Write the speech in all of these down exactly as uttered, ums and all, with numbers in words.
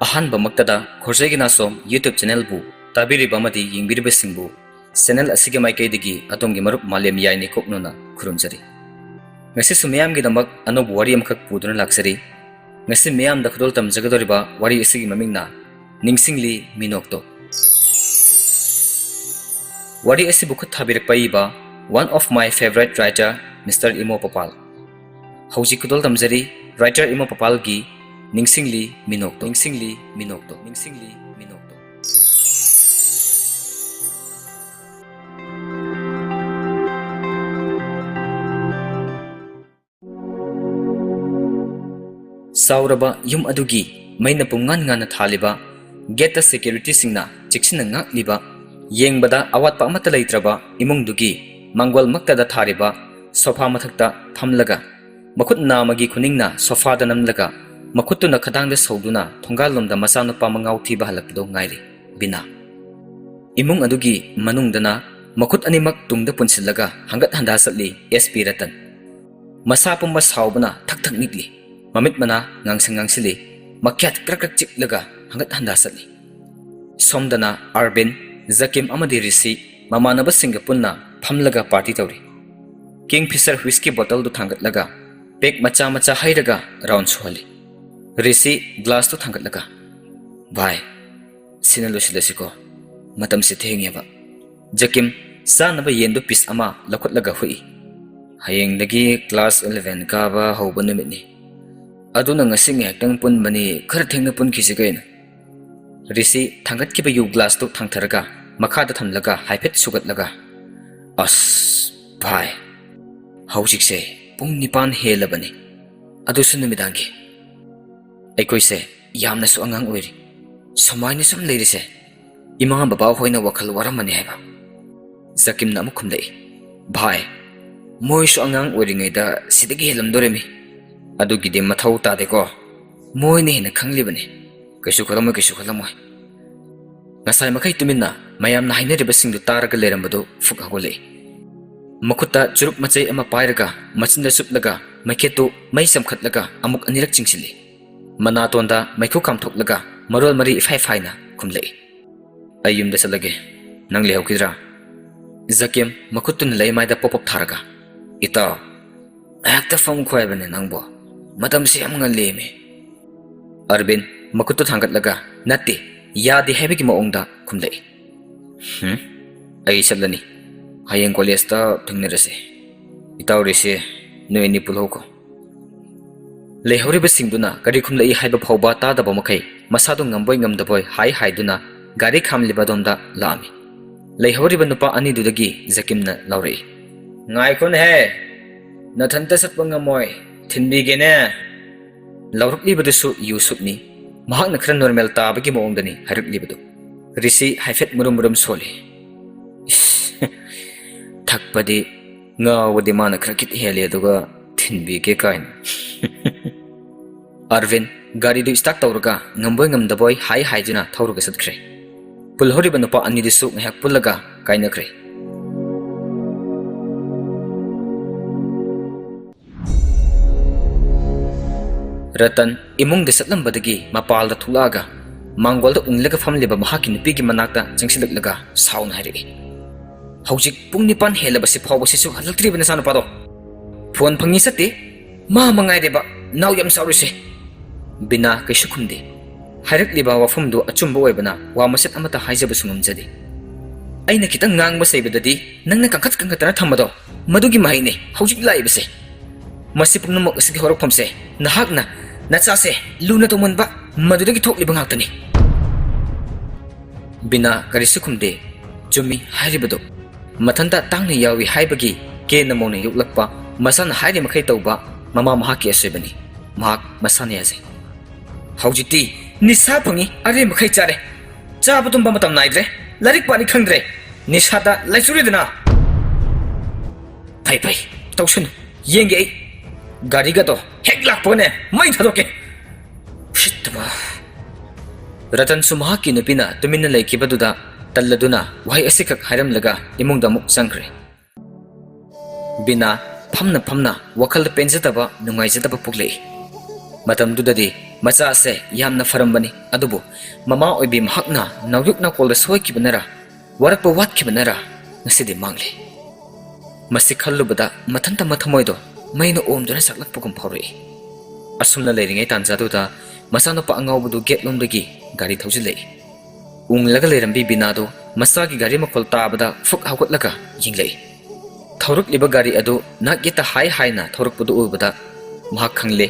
ꯑꯍꯥꯟꯕꯃꯛꯇꯗ ꯈꯣꯔꯖꯩꯒꯤ ꯅꯥꯁꯣꯝ YouTube channelꯕꯨ ꯇꯥꯕꯤꯔꯤꯕ ꯑꯃꯗꯤ ꯌꯦꯡꯕꯤꯔꯤꯕꯁꯤꯡꯕꯨ channel ꯑꯁꯤꯒꯤ ꯃꯥꯏꯀꯩꯗꯒꯤ ꯑꯗꯣꯝꯒꯤ ꯃꯔꯨꯞ ꯃꯥꯂꯦꯝ ꯌꯥꯏꯅꯤꯀꯣꯛꯅꯨꯅ ꯈꯨꯔꯨꯝꯖꯔꯤ꯫ ꯉꯁꯤꯁꯨ ꯃꯤꯌꯥꯝꯒꯤꯗꯃꯛ ꯑꯅꯧꯕ ꯋꯥꯔꯤ ꯑꯃꯈꯛ ꯄꯨꯗꯨꯅ ꯂꯥꯛꯆꯔꯤ꯫ ꯉꯁꯤ ꯃꯤꯌꯥꯝꯗ ꯈꯨꯗꯣꯜ ꯇꯝꯖꯒꯗꯧꯔꯤꯕ ꯋꯥꯔꯤ ꯑꯁꯤꯒꯤ ꯃꯃꯤꯡꯅ ꯅꯤꯡꯁꯤꯡꯂꯤ ꯃꯤꯅꯣꯛꯇꯣ꯫ ꯋꯥꯔꯤ ꯑꯁꯤꯕꯨ ꯈꯨꯠ ꯊꯥꯕꯤꯔꯛꯄ ꯏꯕ one of my favourite writer Mister Imo ꯄꯄꯥꯜ꯫ ꯍꯧꯖꯤꯛ ꯈꯨꯗꯣꯜ ꯇꯝꯖꯔꯤ writer ꯏꯃꯣ ꯄꯄꯥꯜꯒꯤ ꯅꯤꯡꯁꯤꯡꯂꯤ ꯃꯤꯅꯣꯛꯇꯣ, ꯅꯤꯡꯁꯤꯡꯂꯤ ꯃꯤꯅꯣꯛꯇꯣ, ꯅꯤꯡꯁꯤꯡꯂꯤ ꯃꯤꯅꯣꯛꯇꯣ꯫ ꯆꯥꯎꯔꯕ ꯌꯨꯝ ꯑꯗꯨꯒꯤ ꯃꯩꯅ ꯄꯨꯝꯉꯥꯟ ꯉꯥꯟꯅ ꯊꯥꯜꯂꯤꯕ, gateꯇ securityꯁꯤꯡꯅ ꯆꯦꯛꯁꯤꯟꯅ ꯉꯥꯛꯂꯤꯕ, ꯌꯦꯡꯕꯗ ꯑꯋꯥꯠꯄ ꯑꯃꯠꯇ ꯂꯩꯇ꯭ꯔꯕ ꯏꯃꯨꯡꯗꯨꯒꯤ ꯃꯥꯡꯒꯣꯜꯃꯛꯇꯗ ꯊꯥꯔꯤꯕ sofa ꯃꯊꯛꯇ ꯐꯝꯂꯒ, ꯃꯈꯨꯠ ꯅꯥꯝꯃꯒꯤ ꯈꯨꯅꯤꯡꯅ sofaꯗ ꯅꯝꯂꯒ, ꯃꯈꯨꯠꯇꯨꯅ ꯈꯗꯥꯡꯗ ꯁꯧꯗꯨꯅ ꯊꯣꯡꯒꯥꯜꯂꯣꯝꯗ ꯃꯆꯥꯅꯨꯄꯥ ꯃꯉꯥꯎ ꯊꯤꯕ ꯍꯜꯂꯛꯄꯗꯨ ꯉꯥꯏꯔꯤ ꯕꯤꯅꯥ꯫ ꯏꯃꯨꯡ ꯑꯗꯨꯒꯤ ꯃꯅꯨꯡꯗꯅ ꯃꯈꯨꯠ ꯑꯅꯤꯃꯛ ꯇꯨꯡꯗ ꯄꯨꯟꯁꯤꯜꯂꯒ ꯍꯪꯒꯠ ꯍꯟꯗꯥ ꯆꯠꯂꯤ ꯑꯦꯁ ꯄꯤ ꯔꯇꯟ꯫ ꯃꯁꯥ ꯄꯨꯝꯕ ꯁꯥꯎꯕꯅ ꯊꯛ ꯊꯛ ꯅꯤꯛꯂꯤ꯫ ꯃꯃꯤꯠ ꯃꯅꯥ ꯉꯥꯡꯁꯪ ꯉꯥꯡꯁꯤꯜꯂꯤ꯫ ꯃꯈ꯭ꯌꯥꯠ ꯀ꯭ꯔꯛ ꯀ꯭ꯔꯛ ꯆꯤꯛꯂꯒ ꯍꯪꯒꯠ ꯍꯟꯗꯥ ꯆꯠꯂꯤ꯫ ꯁꯣꯝꯗꯅ ꯑꯥꯔꯕꯤꯟ, ꯖꯀꯤꯝ ꯑꯃꯗꯤ ꯔꯤꯁꯤ ꯃꯃꯥꯟꯅꯕꯁꯤꯡꯒ ꯄꯨꯟꯅ ꯐꯝꯂꯒ party ꯇꯧꯔꯤ꯫ Kingfisher whisky bottleꯗꯨ ꯊꯥꯡꯒꯠꯂꯒ peg ꯃꯆꯥ ꯃꯆꯥ ꯍꯩꯔꯒ round ꯁꯨꯍꯜꯂꯤ꯫ ꯔꯤꯁꯤ glassꯇꯨ ꯊꯥꯡꯒꯠꯂꯒ, "ꯚꯥꯏ, ꯁꯤꯅ ꯂꯣꯏꯁꯤꯜꯂꯁꯤꯀꯣ, ꯃꯇꯝꯁꯤ ꯊꯦꯡꯉꯦꯕ꯫" ꯖꯀꯤꯝ ꯆꯥꯅꯕ ꯌꯦꯟꯗꯨ piece ꯑꯃ ꯂꯧꯈꯠꯂꯒ ꯍꯨꯛꯏ꯫ "ꯍꯌꯦꯡꯗꯒꯤ class eleven ꯀꯥꯕ ꯍꯧꯕ ꯅꯨꯃꯤꯠꯅꯤ꯫ ꯑꯗꯨꯅ ꯉꯁꯤ ꯉꯥꯏꯍꯥꯛꯇꯪ ꯄꯨꯟꯕꯅꯤ, ꯈꯔ ꯊꯦꯡꯅ ꯄꯨꯟꯈꯤꯁꯤ ꯀꯩꯅꯣ꯫" ꯔꯤꯁꯤ ꯊꯥꯡꯒꯠꯈꯤꯕ ꯌꯨ glassꯇꯨ ꯊꯥꯡꯊꯔꯒ ꯃꯈꯥꯗ ꯊꯝꯂꯒ ꯍꯥꯏꯐꯦꯠ ꯁꯨꯒꯠꯂꯒ, "ꯑꯁ, ꯚꯥꯏ, ꯍꯧꯖꯤꯛꯁꯦ ꯄꯨꯡ ꯅꯤꯄꯥꯟ ꯍꯦꯜꯂꯕꯅꯤ, ꯑꯗꯨꯁꯨ ꯅꯨꯃꯤꯗꯥꯡꯒꯤ꯫ ꯑꯩꯈꯣꯏꯁꯦ ꯌꯥꯝꯅꯁꯨ ꯑꯉꯥꯡ ꯑꯣꯏꯔꯤ꯫ ꯁꯨꯃꯥꯏꯅ ꯁꯨꯝ ꯂꯩꯔꯤꯁꯦ ꯏꯃꯥ ꯕꯕꯥ ꯍꯣꯏꯅ ꯋꯥꯈꯜ ꯋꯥꯔꯝꯃꯅꯤ ꯍꯥꯏꯕ꯫" ꯖꯀꯤꯝꯅ ꯑꯃꯨꯛ ꯈꯨꯝꯂꯛꯏ, "ꯚꯥꯏ, ꯃꯣꯏꯁꯨ ꯑꯉꯥꯡ ꯑꯣꯏꯔꯤꯉꯩꯗ ꯁꯤꯗꯒꯤ ꯍꯦꯜꯂꯝꯗꯣꯔꯤꯃꯤ꯫ ꯑꯗꯨꯒꯤꯗꯤ ꯃꯊꯧ ꯇꯥꯗꯦꯀꯣ꯫ ꯃꯣꯏꯅ ꯍꯦꯟꯅ ꯈꯪꯂꯤꯕꯅꯤ꯫ ꯀꯩꯁꯨ ꯈꯜꯂꯝꯃꯣꯏ, ꯀꯩꯁꯨ ꯈꯜꯂꯝꯃꯣꯏ꯫" ꯉꯁꯥꯏ ꯃꯈꯩ ꯇꯨꯃꯤꯟꯅ ꯃꯌꯥꯝꯅ ꯍꯥꯏꯅꯔꯤꯕꯁꯤꯡꯗꯨ ꯇꯥꯔꯒ ꯂꯩꯔꯝꯕꯗꯨ ꯐꯨꯛ ꯍꯧꯒꯠꯂꯛꯏ꯫ ꯃꯈꯨꯠꯇ ꯆꯨꯔꯨꯞ ꯃꯆꯩ ꯑꯃ ꯄꯥꯏꯔꯒ ꯃꯆꯤꯟꯗ ꯆꯨꯞꯂꯒ ꯃꯩꯈꯦꯠꯇꯨ ꯃꯩ ꯆꯝꯈꯠꯂꯒ ꯑꯃꯨꯛ ꯑꯅꯤꯔꯛ ꯆꯤꯡꯁꯤꯜꯂꯤ꯫ ꯃꯅꯥꯇꯣꯟꯗ ꯃꯩꯈꯨ ꯀꯥꯝꯊꯣꯛꯂꯒ ꯃꯔꯣꯜ ꯃꯔꯤ ꯏꯐꯥꯏ ꯐꯥꯏꯅ ꯈꯨꯝꯂꯛꯏ꯫ "ꯑꯩ ꯌꯨꯝꯗ ꯆꯠꯂꯒꯦ, ꯅꯪ ꯂꯩꯍꯧꯈꯤꯗ꯭ꯔꯥ?" ꯖꯀꯤꯝ ꯃꯈꯨꯠꯇꯨꯅ ꯂꯩꯃꯥꯏꯗ ꯄꯣꯞ ꯄꯣꯞ ꯊꯥꯔꯒ, "ꯏꯇꯥꯎ, ꯉꯥꯏꯍꯥꯛꯇ ꯐꯝꯈꯣ ꯍꯥꯏꯕꯅꯦ ꯅꯪꯕꯣ, ꯃꯇꯝꯁꯤ ꯌꯥꯝ ꯉꯜꯂꯤꯃꯤ꯫" ꯑꯔꯕꯤꯟ ꯃꯈꯨꯠꯇꯨ ꯊꯥꯡꯒꯠꯂꯒ ꯅꯠꯇꯦ, ꯌꯥꯗꯦ ꯍꯥꯏꯕꯒꯤ ꯃꯑꯣꯡꯗ ꯈꯨꯝꯂꯛꯏ꯫ "ꯍꯨꯝ, ꯑꯩ ꯆꯠꯂꯅꯤ꯫ ꯍꯌꯦꯡ ꯀꯣꯂꯦꯖꯇ ꯊꯦꯡꯅꯔꯁꯤ꯫ ꯏꯇꯥꯎ ꯔꯤꯁꯤ, ꯅꯣꯏ ꯑꯅꯤ ꯄꯨꯜꯍꯧꯀꯣ꯫" ꯂꯩꯍꯧꯔꯤꯕꯁꯤꯡꯗꯨꯅ ꯀꯔꯤ ꯈꯨꯝꯂꯛꯏ ꯍꯥꯏꯕ ꯐꯥꯎꯕ ꯇꯥꯗꯕ ꯃꯈꯩ ꯃꯁꯥꯗꯨ ꯉꯝꯕꯣꯏ ꯉꯝꯗꯕꯣꯏ ꯍꯥꯏ ꯍꯥꯏꯗꯨꯅ ꯒꯥꯔꯤ ꯈꯥꯝꯂꯤꯕ ꯑꯗꯣꯝꯗ ꯂꯥꯛꯑꯝꯃꯤ꯫ ꯂꯩꯍꯧꯔꯤꯕ ꯅꯨꯄꯥ ꯑꯅꯤꯗꯨꯗꯒꯤ ꯖꯀꯤꯝꯅ ꯂꯥꯎꯔꯛꯏ, "ꯉꯥꯏꯈꯣꯅꯦꯍꯦ, ꯅꯊꯟꯇ ꯆꯠꯄ ꯉꯝꯃꯣꯏ, ꯊꯤꯟꯕꯤꯒꯦꯅꯦ꯫" ꯂꯥꯎꯔꯛꯂꯤꯕꯗꯨꯁꯨ ꯌꯨ ꯁꯨꯞꯅꯤ꯫ ꯃꯍꯥꯛꯅ ꯈꯔ ꯅꯣꯔꯃꯦꯜ ꯇꯥꯕꯒꯤ ꯃꯑꯣꯡꯗꯅꯤ ꯍꯥꯏꯔꯛꯂꯤꯕꯗꯨ꯫ ꯔꯤꯁꯤ ꯍꯥꯏꯐꯦꯠ ꯃꯨꯔꯨꯝ ꯃꯨꯔꯨꯝ ꯁꯣꯜꯂꯤ꯫ "ꯏꯁ, ꯊꯛꯄꯗꯤ, ꯉꯥꯎꯕꯗꯤ ꯃꯥꯅ ꯈꯔ ꯈꯤꯠ ꯍꯦꯜꯂꯤ, ꯑꯗꯨꯒ ꯊꯤꯟꯕꯤꯒꯦ ꯀꯥꯏꯅ꯫" ꯑꯔꯕꯤꯟ ꯒꯥꯔꯤꯗꯨ ꯁ꯭ꯇꯥꯔꯠ ꯇꯧꯔꯒ ꯉꯝꯕꯣꯏ ꯉꯝꯗꯕꯣꯏ ꯍꯥꯏ ꯍꯥꯏꯗꯨꯅ ꯊꯧꯔꯒ ꯆꯠꯈ꯭ꯔꯦ꯫ ꯄꯨꯜꯍꯧꯔꯤꯕ ꯅꯨꯄꯥ ꯑꯅꯤꯗꯨꯁꯨ ꯉꯥꯏꯍꯥꯛ ꯄꯨꯜꯂꯒ ꯀꯥꯏꯅꯈ꯭ꯔꯦ꯫ ꯔꯇꯟ ꯏꯃꯨꯡꯗ ꯆꯠꯂꯝꯕꯗꯒꯤ ꯃꯄꯥꯜꯗ ꯊꯣꯛꯂꯛꯑꯒ ꯃꯥꯡꯒꯣꯜꯗ ꯎꯪꯂꯒ ꯐꯝꯂꯤꯕ ꯃꯍꯥꯛꯀꯤ ꯅꯨꯄꯤꯒꯤ ꯃꯅꯥꯛꯇ ꯆꯪꯁꯤꯜꯂꯛꯂꯒ ꯁꯥꯎꯅ ꯍꯥꯏꯔꯛꯏ, "ꯍꯧꯖꯤꯛ ꯄꯨꯡ ꯅꯤꯄꯥꯟ ꯍꯦꯜꯂꯕꯁꯤ ꯐꯥꯎꯕꯁꯤꯁꯨ ꯍꯜꯂꯛꯇ꯭ꯔꯤꯕ ꯅꯆꯥꯅꯨꯄꯥꯗꯣ? ꯐꯣꯟ ꯐꯪꯉꯤ ꯆꯠꯇꯦ, ꯃꯥ ꯃꯉꯥꯏꯔꯦꯕ ꯅꯥꯎ ꯌꯥꯝ ꯆꯥꯎꯔꯤꯁꯦ꯫" ꯕꯤꯅꯥ ꯀꯩꯁꯨ ꯈꯨꯝꯗꯦ꯫ ꯍꯥꯏꯔꯛꯂꯤꯕ ꯋꯥꯐꯝꯗꯨ ꯑꯆꯨꯝꯕ ꯑꯣꯏꯕꯅ ꯋꯥ ꯃꯆꯦꯠ ꯑꯃꯠꯇ ꯍꯥꯏꯖꯕꯁꯨ ꯉꯝꯖꯗꯦ꯫ "ꯑꯩꯅ ꯈꯤꯇꯪ ꯉꯥꯡꯕ ꯆꯩꯕꯗꯗꯤ ꯅꯪꯅ ꯀꯟꯈꯠ ꯀꯟꯈꯠꯇꯅ ꯊꯝꯕꯗꯣ, ꯃꯗꯨꯒꯤ ꯃꯍꯩꯅꯤ ꯍꯧꯖꯤꯛ ꯂꯥꯛꯏꯕꯁꯦ꯫ ꯃꯁꯤ ꯄꯨꯝꯅꯃꯛ ꯑꯁꯤꯒꯤ ꯍꯧꯔꯛꯐꯝꯁꯦ ꯅꯍꯥꯛꯅ ꯅꯆꯥꯁꯦ ꯂꯨꯅ ꯇꯧꯃꯟꯕ, ꯃꯗꯨꯗꯒꯤ ꯊꯣꯛꯂꯤꯕ ꯉꯥꯛꯇꯅꯤ꯫" ꯕꯤꯅꯥ ꯀꯔꯤꯁꯨ ꯈꯨꯝꯗꯦ꯫ ꯆꯨꯝꯃꯤ ꯍꯥꯏꯔꯤꯕꯗꯨ꯫ ꯃꯊꯟꯇ ꯇꯥꯡꯅ ꯌꯥꯎꯏ ꯍꯥꯏꯕꯒꯤ ꯀꯦꯅ ꯃꯧꯅ ꯌꯣꯛꯂꯛꯄ, ꯃꯆꯥꯅ ꯍꯥꯏꯔꯤꯃꯈꯩ ꯇꯧꯕ ꯃꯃꯥ ꯃꯍꯥꯛꯀꯤ ꯑꯁꯣꯏꯕꯅꯤ꯫ ꯃꯍꯥꯛ ꯃꯁꯥꯅ ꯌꯥꯖꯩ꯫ ꯍꯧꯖꯤꯛꯇꯤ ꯅꯤꯁꯥ ꯐꯪꯉꯤ, ꯑꯔꯦꯝꯕꯈꯩ ꯆꯥꯔꯦ꯫ ꯆꯥꯕ ꯇꯨꯝꯕ ꯃꯇꯝ ꯅꯥꯏꯗ꯭ꯔꯦ, ꯂꯥꯏꯔꯤꯛ ꯄꯥꯅꯤ ꯈꯪꯗ꯭ꯔꯦ, ꯅꯤꯁꯥꯗ ꯂꯥꯏꯆꯨꯔꯦꯗꯅ꯫ ꯐꯩ ꯐꯩ, ꯇꯧꯁꯅꯨ, ꯌꯦꯡꯒꯦ ꯑꯩ꯫ ꯒꯥꯔꯤꯒꯗꯣ ꯍꯦꯛ ꯂꯥꯛꯄꯒꯅꯦ ꯃꯩ ꯊꯥꯗꯣꯛꯀꯦ꯫ ꯎꯁꯤꯠꯇꯕ꯫ ꯔꯇꯟꯁꯨ ꯃꯍꯥꯛꯀꯤ ꯅꯨꯄꯤꯅ ꯇꯨꯃꯤꯟꯅ ꯂꯩꯈꯤꯕꯗꯨꯗ ꯇꯜꯂꯗꯨꯅ ꯋꯥꯍꯩ ꯑꯁꯤꯈꯛ ꯍꯥꯏꯔꯝꯂꯒ ꯏꯃꯨꯡꯗ ꯑꯃꯨꯛ ꯆꯪꯈ꯭ꯔꯦ꯫ ꯕꯤꯅꯥ ꯐꯝꯅ ꯐꯝꯅ ꯋꯥꯈꯜꯗ ꯄꯦꯟꯖꯗꯕ, ꯅꯨꯡꯉꯥꯏꯖꯗꯕ ꯄꯣꯛꯂꯛꯏ꯫ ꯃꯇꯝꯗꯨꯗꯗꯤ ꯃꯆꯥꯁꯦ ꯌꯥꯝꯅ ꯐꯔꯝꯕꯅꯤ, ꯑꯗꯨꯕꯨ ꯃꯃꯥ ꯑꯣꯏꯕꯤ ꯃꯍꯥꯛꯅ ꯅꯥꯎꯌꯨꯛ ꯅꯥꯀꯣꯜꯗ ꯁꯣꯏꯈꯤꯕꯅꯔꯥ, ꯋꯥꯔꯛꯄ ꯋꯥꯠꯈꯤꯕꯅꯔꯥ, ꯉꯁꯤꯗꯤ ꯃꯥꯡꯂꯦ꯫ ꯃꯁꯤ ꯈꯜꯂꯨꯕꯗ ꯃꯊꯟꯇ ꯃꯊꯃꯣꯏꯗꯣ ꯃꯩꯅ ꯑꯣꯝꯗꯨꯅ ꯆꯥꯛꯂꯛꯄꯒꯨꯝ ꯐꯥꯎꯔꯛꯏ꯫ ꯑꯁꯨꯝꯅ ꯂꯩꯔꯤꯉꯩ ꯇꯥꯟꯖꯥꯗꯨꯗ ꯃꯆꯥꯅꯨꯄꯥ ꯑꯉꯥꯎꯕꯗꯨ ꯒꯦꯠ ꯂꯣꯝꯗꯒꯤ ꯒꯥꯔꯤ ꯊꯧꯖꯤꯜꯂꯛꯏ꯫ ꯎꯪꯂꯒ ꯂꯩꯔꯝꯕꯤ ꯕꯤꯅꯥꯗꯨ ꯃꯆꯥꯒꯤ ꯒꯥꯔꯤ ꯃꯈꯣꯜ ꯇꯥꯕꯗ ꯐꯨꯛ ꯍꯧꯒꯠꯂꯒ ꯌꯦꯡꯂꯛꯏ꯫ ꯊꯧꯔꯛꯂꯤꯕ ꯒꯥꯔꯤ ꯑꯗꯨ ꯅꯥꯛ ꯌꯦꯠꯇ ꯍꯥꯏ ꯍꯥꯏꯅ ꯊꯧꯔꯛꯄꯗꯨ ꯎꯕꯗ ꯃꯍꯥꯛ ꯈꯪꯂꯦ,